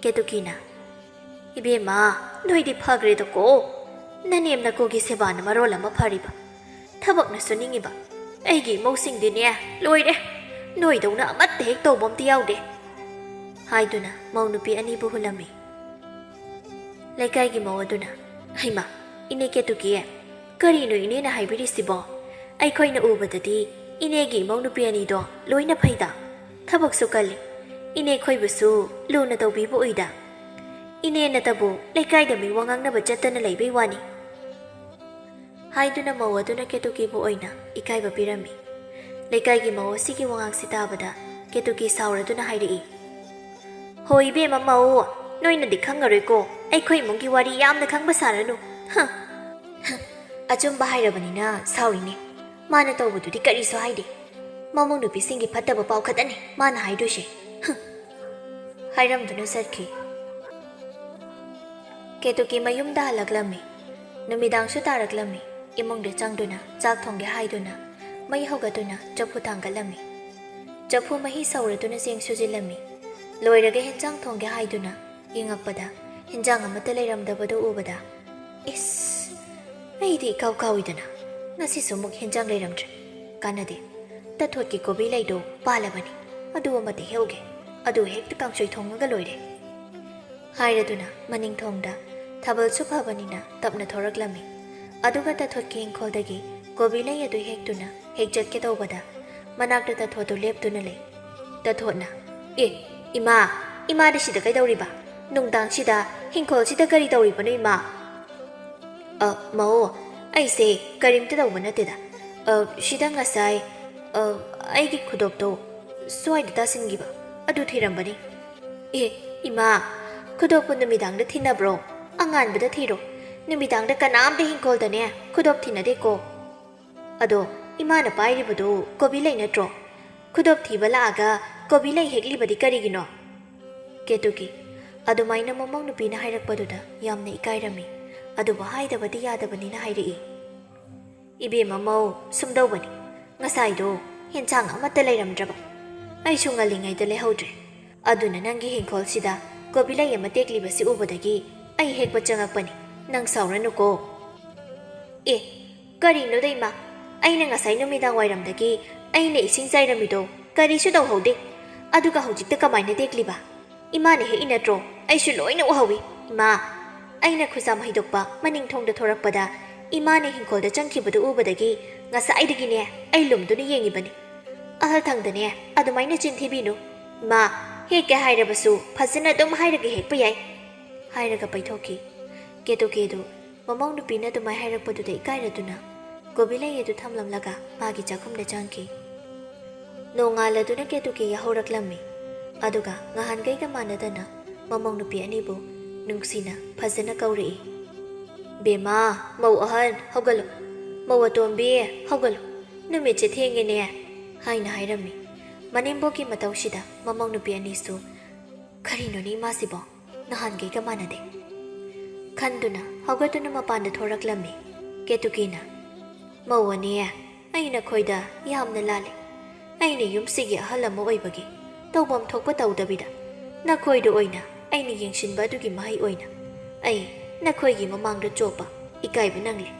ꯀꯦꯇꯨꯀꯤꯅ, "ꯏꯕꯦꯝꯃ, ꯅꯣꯏꯗꯤ ꯐꯈ꯭ꯔꯦꯗꯀꯣ꯫ ꯅꯅꯦꯝ ꯅꯀꯨꯒꯤ ꯁꯦꯕꯥꯅ ꯃꯔꯣꯜ ꯑꯃ ꯐꯔꯤꯕ꯫ ꯊꯕꯛꯅ ꯁꯨꯅꯤꯡꯉꯤꯕ꯫ ꯑꯩꯒꯤ ꯏꯃꯧꯁꯤꯡꯗꯤꯅꯦ, ꯂꯣꯏꯔꯦ꯫ ꯅꯣꯏꯗꯧꯅ ꯑꯃꯠꯇ ꯍꯦꯛ ꯇꯧꯕ ꯑꯝꯇ ꯌꯥꯎꯗꯦ," ꯍꯥꯏꯗꯨꯅ ꯃꯧ ꯅꯨꯄꯤ ꯑꯅꯤꯕꯨ ꯍꯨꯜꯂꯝꯃꯤ꯫ ꯂꯩꯀꯥꯏꯒꯤ ꯃꯧ ꯑꯗꯨꯅ, "ꯍꯩꯃꯥ, ꯏꯅꯦ ꯀꯦꯇꯨꯀꯤ, ꯀꯔꯤꯅꯣ ꯏꯅꯦꯅ ꯍꯥꯏꯕꯤꯔꯤꯁꯤꯕꯣ? ꯑꯩꯈꯣꯏꯅ ꯎꯕꯗꯗꯤ ꯏꯅꯦꯒꯤ ꯏꯃꯧ ꯅꯨꯄꯤ ꯑꯅꯤꯗꯣ ꯂꯣꯏꯅ ꯐꯩꯗ꯫ ꯊꯕꯛꯁꯨ ꯀꯜꯂꯤ꯫ ꯏꯅꯦ ꯈꯣꯏꯕꯨꯁꯨ ꯂꯨꯅ ꯇꯧꯕꯤꯕ ꯎꯏꯗ꯫ ꯏꯅꯦ ꯅꯇꯕꯨ ꯂꯩꯀꯥꯏꯗ ꯃꯤ ꯋꯥ ꯉꯥꯡꯅꯕ ꯆꯠꯇꯅ ꯂꯩꯕꯩ ꯋꯥꯅꯤ," ꯍꯥꯏꯗꯨꯅ ꯃꯧ ꯑꯗꯨꯅ ꯀꯦꯇꯨꯀꯤꯕꯨ ꯑꯣꯏꯅ ꯏꯀꯥꯏꯕ ꯄꯤꯔꯝꯃꯤ꯫ ꯂꯩꯀꯥꯏꯒꯤ ꯃꯧ ꯑꯁꯤꯒꯤ ꯋꯥꯉꯥꯡꯁꯤ ꯇꯥꯕꯗ ꯀꯦꯇꯨꯀꯤ ꯁꯥꯎꯔꯗꯨꯅ ꯍꯥꯏꯔꯛꯏ, "ꯍꯣ ꯏꯕꯦꯝꯃ ꯃꯧ, ꯅꯣꯏꯅꯗꯤ ꯈꯪꯉꯔꯣꯏꯀꯣ ꯑꯩꯈꯣꯏ ꯏꯃꯨꯡꯒꯤ ꯋꯥꯔꯤ ꯌꯥꯝꯅ ꯈꯪꯕ ꯁꯥꯔꯅꯨ꯫ ꯍ, ꯍ, ꯑꯆꯨꯝꯕ ꯍꯥꯏꯔꯕꯅꯤꯅ ꯁꯥꯎꯔꯤꯅꯦ꯫ ꯃꯥꯅ ꯇꯧꯕꯗꯨꯗꯤ ꯀꯔꯤꯁꯨ ꯍꯥꯏꯗꯦ꯫ ꯃꯃꯧ ꯅꯨꯄꯤꯁꯤꯡꯒꯤ ꯐꯠꯇꯕ ꯄꯥꯎ ꯈꯛꯇꯅꯤ ꯃꯥꯅ ꯍꯥꯏꯗꯣꯏꯁꯦ꯫ ꯍ," ꯍꯥꯏꯔꯝꯗꯨꯅ ꯆꯠꯈꯤ꯫ ꯀꯦꯇꯨꯀꯤ ꯃꯌꯨꯝꯗ ꯍꯜꯂꯛꯂꯝꯃꯤ꯫ ꯅꯨꯃꯤꯗꯥꯡꯁꯨ ꯇꯥꯔꯛꯂꯝꯃꯤ꯫ ꯏꯃꯨꯡꯗ ꯆꯪꯗꯨꯅ ꯆꯥꯛ ꯊꯣꯡꯒꯦ ꯍꯥꯏꯗꯨꯅ ꯃꯩ ꯍꯧꯒꯠꯇꯨꯅ ꯆꯐꯨ ꯊꯥꯡꯒꯠꯂꯝꯃꯤ꯫ ꯆꯐꯨ ꯃꯍꯤ ꯁꯧꯔꯗꯨꯅ ꯆꯦꯡ ꯁꯨꯖꯤꯜꯂꯝꯃꯤ꯫ ꯂꯣꯏꯔꯒ ꯍꯦꯟꯖꯥꯡ ꯊꯣꯡꯒꯦ ꯍꯥꯏꯗꯨꯅ ꯌꯦꯡꯉꯛꯄꯗ ꯍꯦꯟꯖꯥꯡ ꯑꯃꯠꯇ ꯂꯩꯔꯝꯗꯕꯗꯨ ꯎꯕꯗ, "ꯏꯁ, ꯑꯩꯗꯤ ꯏꯀꯥꯎ ꯀꯥꯎꯏꯗꯅ, ꯉꯁꯤꯁꯨ ꯑꯃꯨꯛ ꯍꯦꯟꯖꯥꯡ ꯂꯩꯔꯝꯗ꯭ꯔꯦ꯫ ꯀꯥꯟꯅꯗꯦ, ꯇꯥꯊꯣꯠꯀꯤ ꯀꯣꯕꯤ ꯂꯩꯗꯣ ꯄꯥꯜꯂꯕꯅꯤ, ꯑꯗꯨ ꯑꯃꯠꯇ ꯍꯦꯛꯎꯒꯦ, ꯑꯗꯨ ꯍꯦꯛꯇ ꯀꯥꯡꯁꯣꯏ ꯊꯣꯡꯉꯒ ꯂꯣꯏꯔꯦ," ꯍꯥꯏꯔꯗꯨꯅ ꯃꯅꯤꯡꯊꯣꯡꯗ ꯊꯥꯕꯜꯁꯨ ꯐꯕꯅꯤꯅ ꯇꯞꯅ ꯊꯣꯔꯛꯂꯝꯃꯤ꯫ ꯑꯗꯨꯒ ꯇꯥꯊꯣꯠꯀꯤ ꯏꯪꯈꯣꯜꯗꯒꯤ ꯀꯣꯕꯤ ꯂꯩ ꯑꯗꯨ ꯍꯦꯛꯇꯨꯅ ꯍꯦꯛ ꯆꯠꯀꯦ ꯇꯧꯕꯗ ꯃꯅꯥꯛꯇ ꯇꯥꯊꯣꯠꯇꯨ ꯂꯦꯞꯇꯨꯅ ꯂꯩ꯫ ꯇꯥꯊꯣꯠꯅ, "ꯑꯦ, ꯏꯃꯥ, ꯏꯃꯥꯗꯤ ꯁꯤꯗ ꯀꯩꯗꯧꯔꯤꯕ? ꯅꯨꯡꯗꯥꯡꯁꯤꯗ ꯍꯤꯡꯈꯣꯜꯁꯤꯗ ꯀꯔꯤ ꯇꯧꯔꯤꯕꯅꯣ ꯏꯃꯥ?" "ꯑ, ꯃꯧ, ꯑꯩꯁꯦ ꯀꯔꯤꯝꯇ ꯇꯧꯕ ꯅꯠꯇꯦꯗ꯫ ꯑ, ꯁꯤꯗ ꯉꯁꯥꯏ, ꯑ, ꯑꯩꯒꯤ ꯈꯨꯗꯣꯞꯇꯣ ꯁ꯭ꯋꯥꯏꯗ ꯇꯥꯁꯤꯟꯈꯤꯕ, ꯑꯗꯨ ꯊꯤꯔꯝꯕꯅꯤ꯫" "ꯑꯦ, ꯏꯃꯥ, ꯈꯨꯗꯣꯞꯄꯨ ꯅꯨꯃꯤꯗꯥꯡꯗ ꯊꯤꯅꯕ꯭ꯔꯣ? ꯑꯉꯥꯟꯕꯗ ꯊꯤꯔꯣ꯫ ꯅꯨꯃꯤꯗꯥꯡꯗ ꯀꯅꯥꯝꯇ ꯍꯤꯡꯈꯣꯜꯗꯅꯦ ꯈꯨꯗꯣꯞ ꯊꯤꯅꯗꯦꯀꯣ꯫" "ꯑꯗꯣ, ꯏꯃꯥꯅ ꯄꯥꯏꯔꯤꯕꯗꯨ ꯀꯣꯕꯤ ꯂꯩ ꯅꯠꯇ꯭ꯔꯣ? ꯈꯨꯗꯣꯞ ꯊꯤꯕ ꯂꯥꯛꯑꯒ ꯀꯣꯕꯤ ꯂꯩ ꯍꯦꯛꯂꯤꯕꯗꯤ ꯀꯔꯤꯒꯤꯅꯣ?" ꯀꯦꯇꯨꯀꯤ ꯑꯗꯨꯃꯥꯏꯅ ꯃꯃꯧ ꯅꯨꯄꯤꯅ ꯍꯥꯏꯔꯛꯄꯗꯨꯗ ꯌꯥꯝꯅ ꯏꯀꯥꯏꯔꯝꯃꯤ꯫ ꯑꯗꯨꯕꯨ ꯍꯥꯏꯗꯕꯗꯤ ꯌꯥꯗꯕꯅꯤꯅ ꯍꯥꯏꯔꯛꯏ꯫ "ꯏꯕꯦꯝꯃ ꯃꯧ, ꯁꯨꯝꯗꯧꯕꯅꯤ꯫ ꯉꯁꯥꯏꯗꯣ ꯍꯦꯟꯁꯥꯡ ꯑꯃꯠꯇ ꯂꯩꯔꯝꯗ꯭ꯔꯕ꯫ ꯑꯩꯁꯨ ꯉꯜꯂꯤꯉꯩꯗ ꯂꯩꯍꯧꯗ꯭ꯔꯦ꯫ ꯑꯗꯨꯅ ꯅꯪꯒꯤ ꯍꯤꯡꯈꯣꯜꯁꯤꯗ ꯀꯣꯕꯤ ꯂꯩ ꯑꯃ ꯇꯦꯛꯂꯤꯕꯁꯤ ꯎꯕꯗꯒꯤ ꯑꯩ ꯍꯦꯛꯄ ꯆꯪꯉꯛꯄꯅꯤ꯫ ꯅꯪ ꯁꯥꯎꯔꯅꯨꯀꯣ꯫" "ꯑꯦ, ꯀꯔꯤꯅꯣꯗ ꯏꯃꯥ? ꯑꯩꯅ ꯉꯁꯥꯏ ꯅꯨꯃꯤꯗꯥꯡ ꯋꯥꯏꯔꯝꯗꯒꯤ ꯑꯩꯅ ꯏꯁꯤꯡ ꯆꯥꯏꯔꯝꯃꯤꯗꯣ ꯀꯔꯤꯁꯨ ꯇꯧꯍꯧꯗꯦ꯫ ꯑꯗꯨꯒ ꯍꯧꯖꯤꯛꯇ ꯀꯃꯥꯏꯅ ꯇꯦꯛꯂꯤꯕ? ꯏꯃꯥꯅ ꯍꯦꯛꯏ ꯅꯠꯇ꯭ꯔꯣ? ꯑꯩꯁꯨ ꯂꯣꯏꯅ ꯎꯍꯧꯏ, ꯏꯃꯥ꯫" ꯑꯩꯅ ꯈꯨꯖꯥꯝ ꯍꯩꯗꯣꯛꯄ ꯃꯅꯤꯡ ꯊꯣꯡꯗ ꯊꯣꯔꯛꯄꯗ ꯏꯃꯥꯅ ꯍꯤꯡꯈꯣꯜꯗ ꯆꯪꯈꯤꯕꯗꯨ ꯎꯕꯗꯒꯤ ꯉꯁꯥꯏꯗꯒꯤꯅꯦ ꯑꯩ ꯂꯨꯝꯗꯨꯅ ꯌꯦꯡꯉꯤꯕꯅꯤ꯫ "ꯑꯍꯜ ꯊꯪꯗꯅꯦ ꯑꯗꯨꯃꯥꯏꯅ ꯆꯤꯟ ꯊꯤꯕꯤꯅꯨ꯫ ꯏꯃꯥ, ꯍꯦꯛꯀꯦ ꯍꯥꯏꯔꯕꯁꯨ ꯐꯖꯅ ꯑꯗꯨꯝ ꯍꯥꯏꯔꯒ ꯍꯦꯛꯄ ꯌꯥꯏ," ꯍꯥꯏꯔꯒ ꯄꯩꯊꯣꯛꯈꯤ꯫ ꯀꯦꯇꯨꯀꯦꯗꯨ ꯃꯃꯧ ꯅꯨꯄꯤꯅ ꯑꯗꯨꯃꯥꯏ ꯍꯥꯏꯔꯛꯄꯗꯨꯗ ꯏꯀꯥꯏꯔꯗꯨꯅ ꯀꯣꯕꯤ ꯂꯩ ꯑꯗꯨ ꯊꯝꯂꯝꯂꯒ ꯃꯥꯒꯤ ꯆꯥꯛꯈꯨꯝꯗ ꯆꯪꯈꯤ꯫ ꯅꯣꯡꯉꯥꯜꯂꯗꯨꯅ ꯀꯦꯇꯨꯀꯤ ꯌꯥꯍꯧꯔꯛꯂꯝꯃꯤ꯫ ꯑꯗꯨꯒ ꯉꯍꯥꯟꯈꯩꯒ ꯃꯥꯟꯅꯗꯅ ꯃꯃꯧ ꯅꯨꯄꯤ ꯑꯅꯤꯕꯨ ꯅꯨꯡꯁꯤꯅ ꯐꯖꯅ ꯀꯧꯔꯛꯏ꯫ "ꯕꯦꯝꯃ, ꯃꯧ ꯑꯍꯟ, ꯍꯧꯒꯠꯂꯨ꯫ ꯃꯧ ꯑꯇꯣꯝꯕꯤ, ꯍꯧꯒꯠꯂꯨ꯫ ꯅꯨꯃꯤꯠꯁꯦ ꯊꯦꯡꯉꯦꯅꯦ," ꯍꯥꯏꯅ ꯍꯥꯏꯔꯝꯃꯤ꯫ ꯃꯅꯦꯝꯕꯣꯛꯀꯤ ꯃꯇꯧꯁꯤꯗ ꯃꯃꯧ ꯅꯨꯄꯤ ꯑꯅꯤꯁꯨ, "ꯀꯔꯤꯅꯣꯅꯦ ꯏꯃꯥꯁꯤꯕꯣ? ꯅꯍꯥꯟꯈꯩꯒ ꯃꯥꯟꯅꯗꯦ" ꯈꯟꯗꯨꯅ ꯍꯧꯒꯠꯇꯨꯅ ꯃꯄꯥꯟꯗ ꯊꯣꯔꯛꯂꯝꯃꯤ꯫ ꯀꯦꯇꯨꯀꯤꯅ, "ꯃꯧ ꯑꯅꯤ, ꯑꯩ ꯅꯈꯣꯏꯗ ꯌꯥꯝꯅ ꯂꯥꯜꯂꯦ꯫ ꯑꯩꯅ ꯌꯨꯝꯁꯤꯒꯤ ꯑꯍꯜ ꯑꯃ ꯑꯣꯏꯕꯒꯤ ꯇꯧꯐꯝ ꯊꯣꯛꯄ ꯇꯧꯗꯕꯤꯗ ꯅꯈꯣꯏꯗ ꯑꯣꯏꯅ ꯑꯩꯅ ꯌꯦꯡꯁꯤꯟꯕ ꯑꯗꯨꯒꯤ ꯃꯍꯩ ꯑꯣꯏꯅ ꯑꯩ ꯅꯈꯣꯏꯒꯤ ꯃꯃꯥꯡꯗ ꯆꯣꯞꯄ ꯏꯀꯥꯏꯕ ꯅꯪꯂꯦ꯫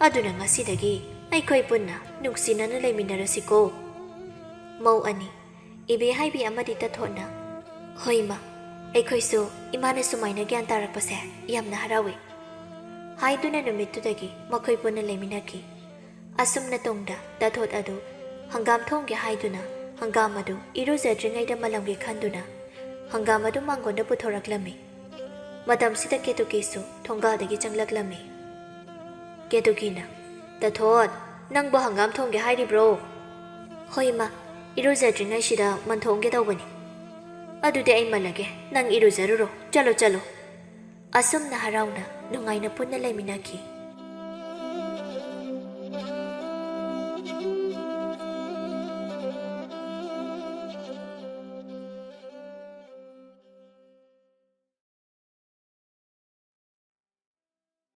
ꯑꯗꯨꯅ ꯉꯁꯤꯗꯒꯤ ꯑꯩꯈꯣꯏ ꯄꯨꯟꯅ ꯅꯨꯡꯁꯤꯅꯅ ꯂꯩꯃꯤꯟꯅꯔꯁꯤꯀꯣ꯫" ꯃꯧ ꯑꯅꯤ ꯏꯕꯦ ꯍꯥꯏꯕꯤ ꯑꯃꯗꯤ ꯇꯊꯣꯠꯅ, "ꯍꯣꯏ ꯏꯃꯥ, ꯑꯩꯈꯣꯏꯁꯨ ꯏꯃꯥꯅ ꯁꯨꯃꯥꯏꯅ ꯒ꯭ꯌꯥꯟ ꯇꯥꯔꯛꯄꯁꯦ ꯌꯥꯝꯅ ꯍꯔꯥꯎꯏ" ꯍꯥꯏꯗꯨꯅ ꯅꯨꯃꯤꯠꯇꯨꯗꯒꯤ ꯃꯈꯣꯏ ꯄꯨꯟꯅ ꯂꯩꯃꯤꯟꯅꯈꯤ꯫ ꯑꯁꯨꯝꯅ ꯇꯨꯡꯗ ꯇꯊꯣꯠ ꯑꯗꯨ ꯍꯪꯒꯥꯝ ꯊꯣꯡꯒꯦ ꯍꯥꯏꯗꯨꯅ ꯍꯪꯒꯥꯝ ꯑꯗꯨ ꯏꯔꯨꯖꯗ꯭ꯔꯤꯉꯩꯗ ꯃꯜꯂꯝꯒꯦ ꯈꯟꯗꯨꯅ ꯍꯪꯒꯥꯝ ꯑꯗꯨ ꯃꯥꯡꯒꯣꯟꯗ ꯄꯨꯊꯣꯔꯛꯂꯝꯃꯤ꯫ ꯃꯇꯝꯁꯤꯗ ꯀꯦꯇꯨꯀꯤꯁꯨ ꯊꯣꯡꯒꯥꯜꯗꯒꯤ ꯆꯪꯂꯛꯂꯝꯃꯤ꯫ ꯀꯦꯇꯨꯀꯤꯅ, "ꯇꯊꯣꯠ, ꯅꯪꯕꯨ ꯍꯪꯒꯥꯝ ꯊꯣꯡꯒꯦ ꯍꯥꯏꯔꯤꯕ꯭ꯔꯣ?" "ꯍꯣꯏ ꯏꯃꯥ, ꯏꯔꯨꯖꯗ꯭ꯔꯤꯉꯩꯁꯤꯗ ꯃꯟꯊꯣꯛꯑꯝꯒꯦ ꯇꯧꯕꯅꯤ꯫" "ꯑꯗꯨꯗꯤ ꯑꯩ ꯃꯜꯂꯒꯦ, ꯅꯪ ꯏꯔꯨꯖꯔꯨꯔꯣ, ꯆꯠꯂꯣ ꯆꯠꯂꯣ꯫" ꯑꯁꯨꯝꯅ ꯍꯔꯥꯎꯅ ꯅꯨꯡꯉꯥꯏꯅ ꯄꯨꯟꯅ ꯂꯩꯃꯤꯟꯅꯈꯤ꯫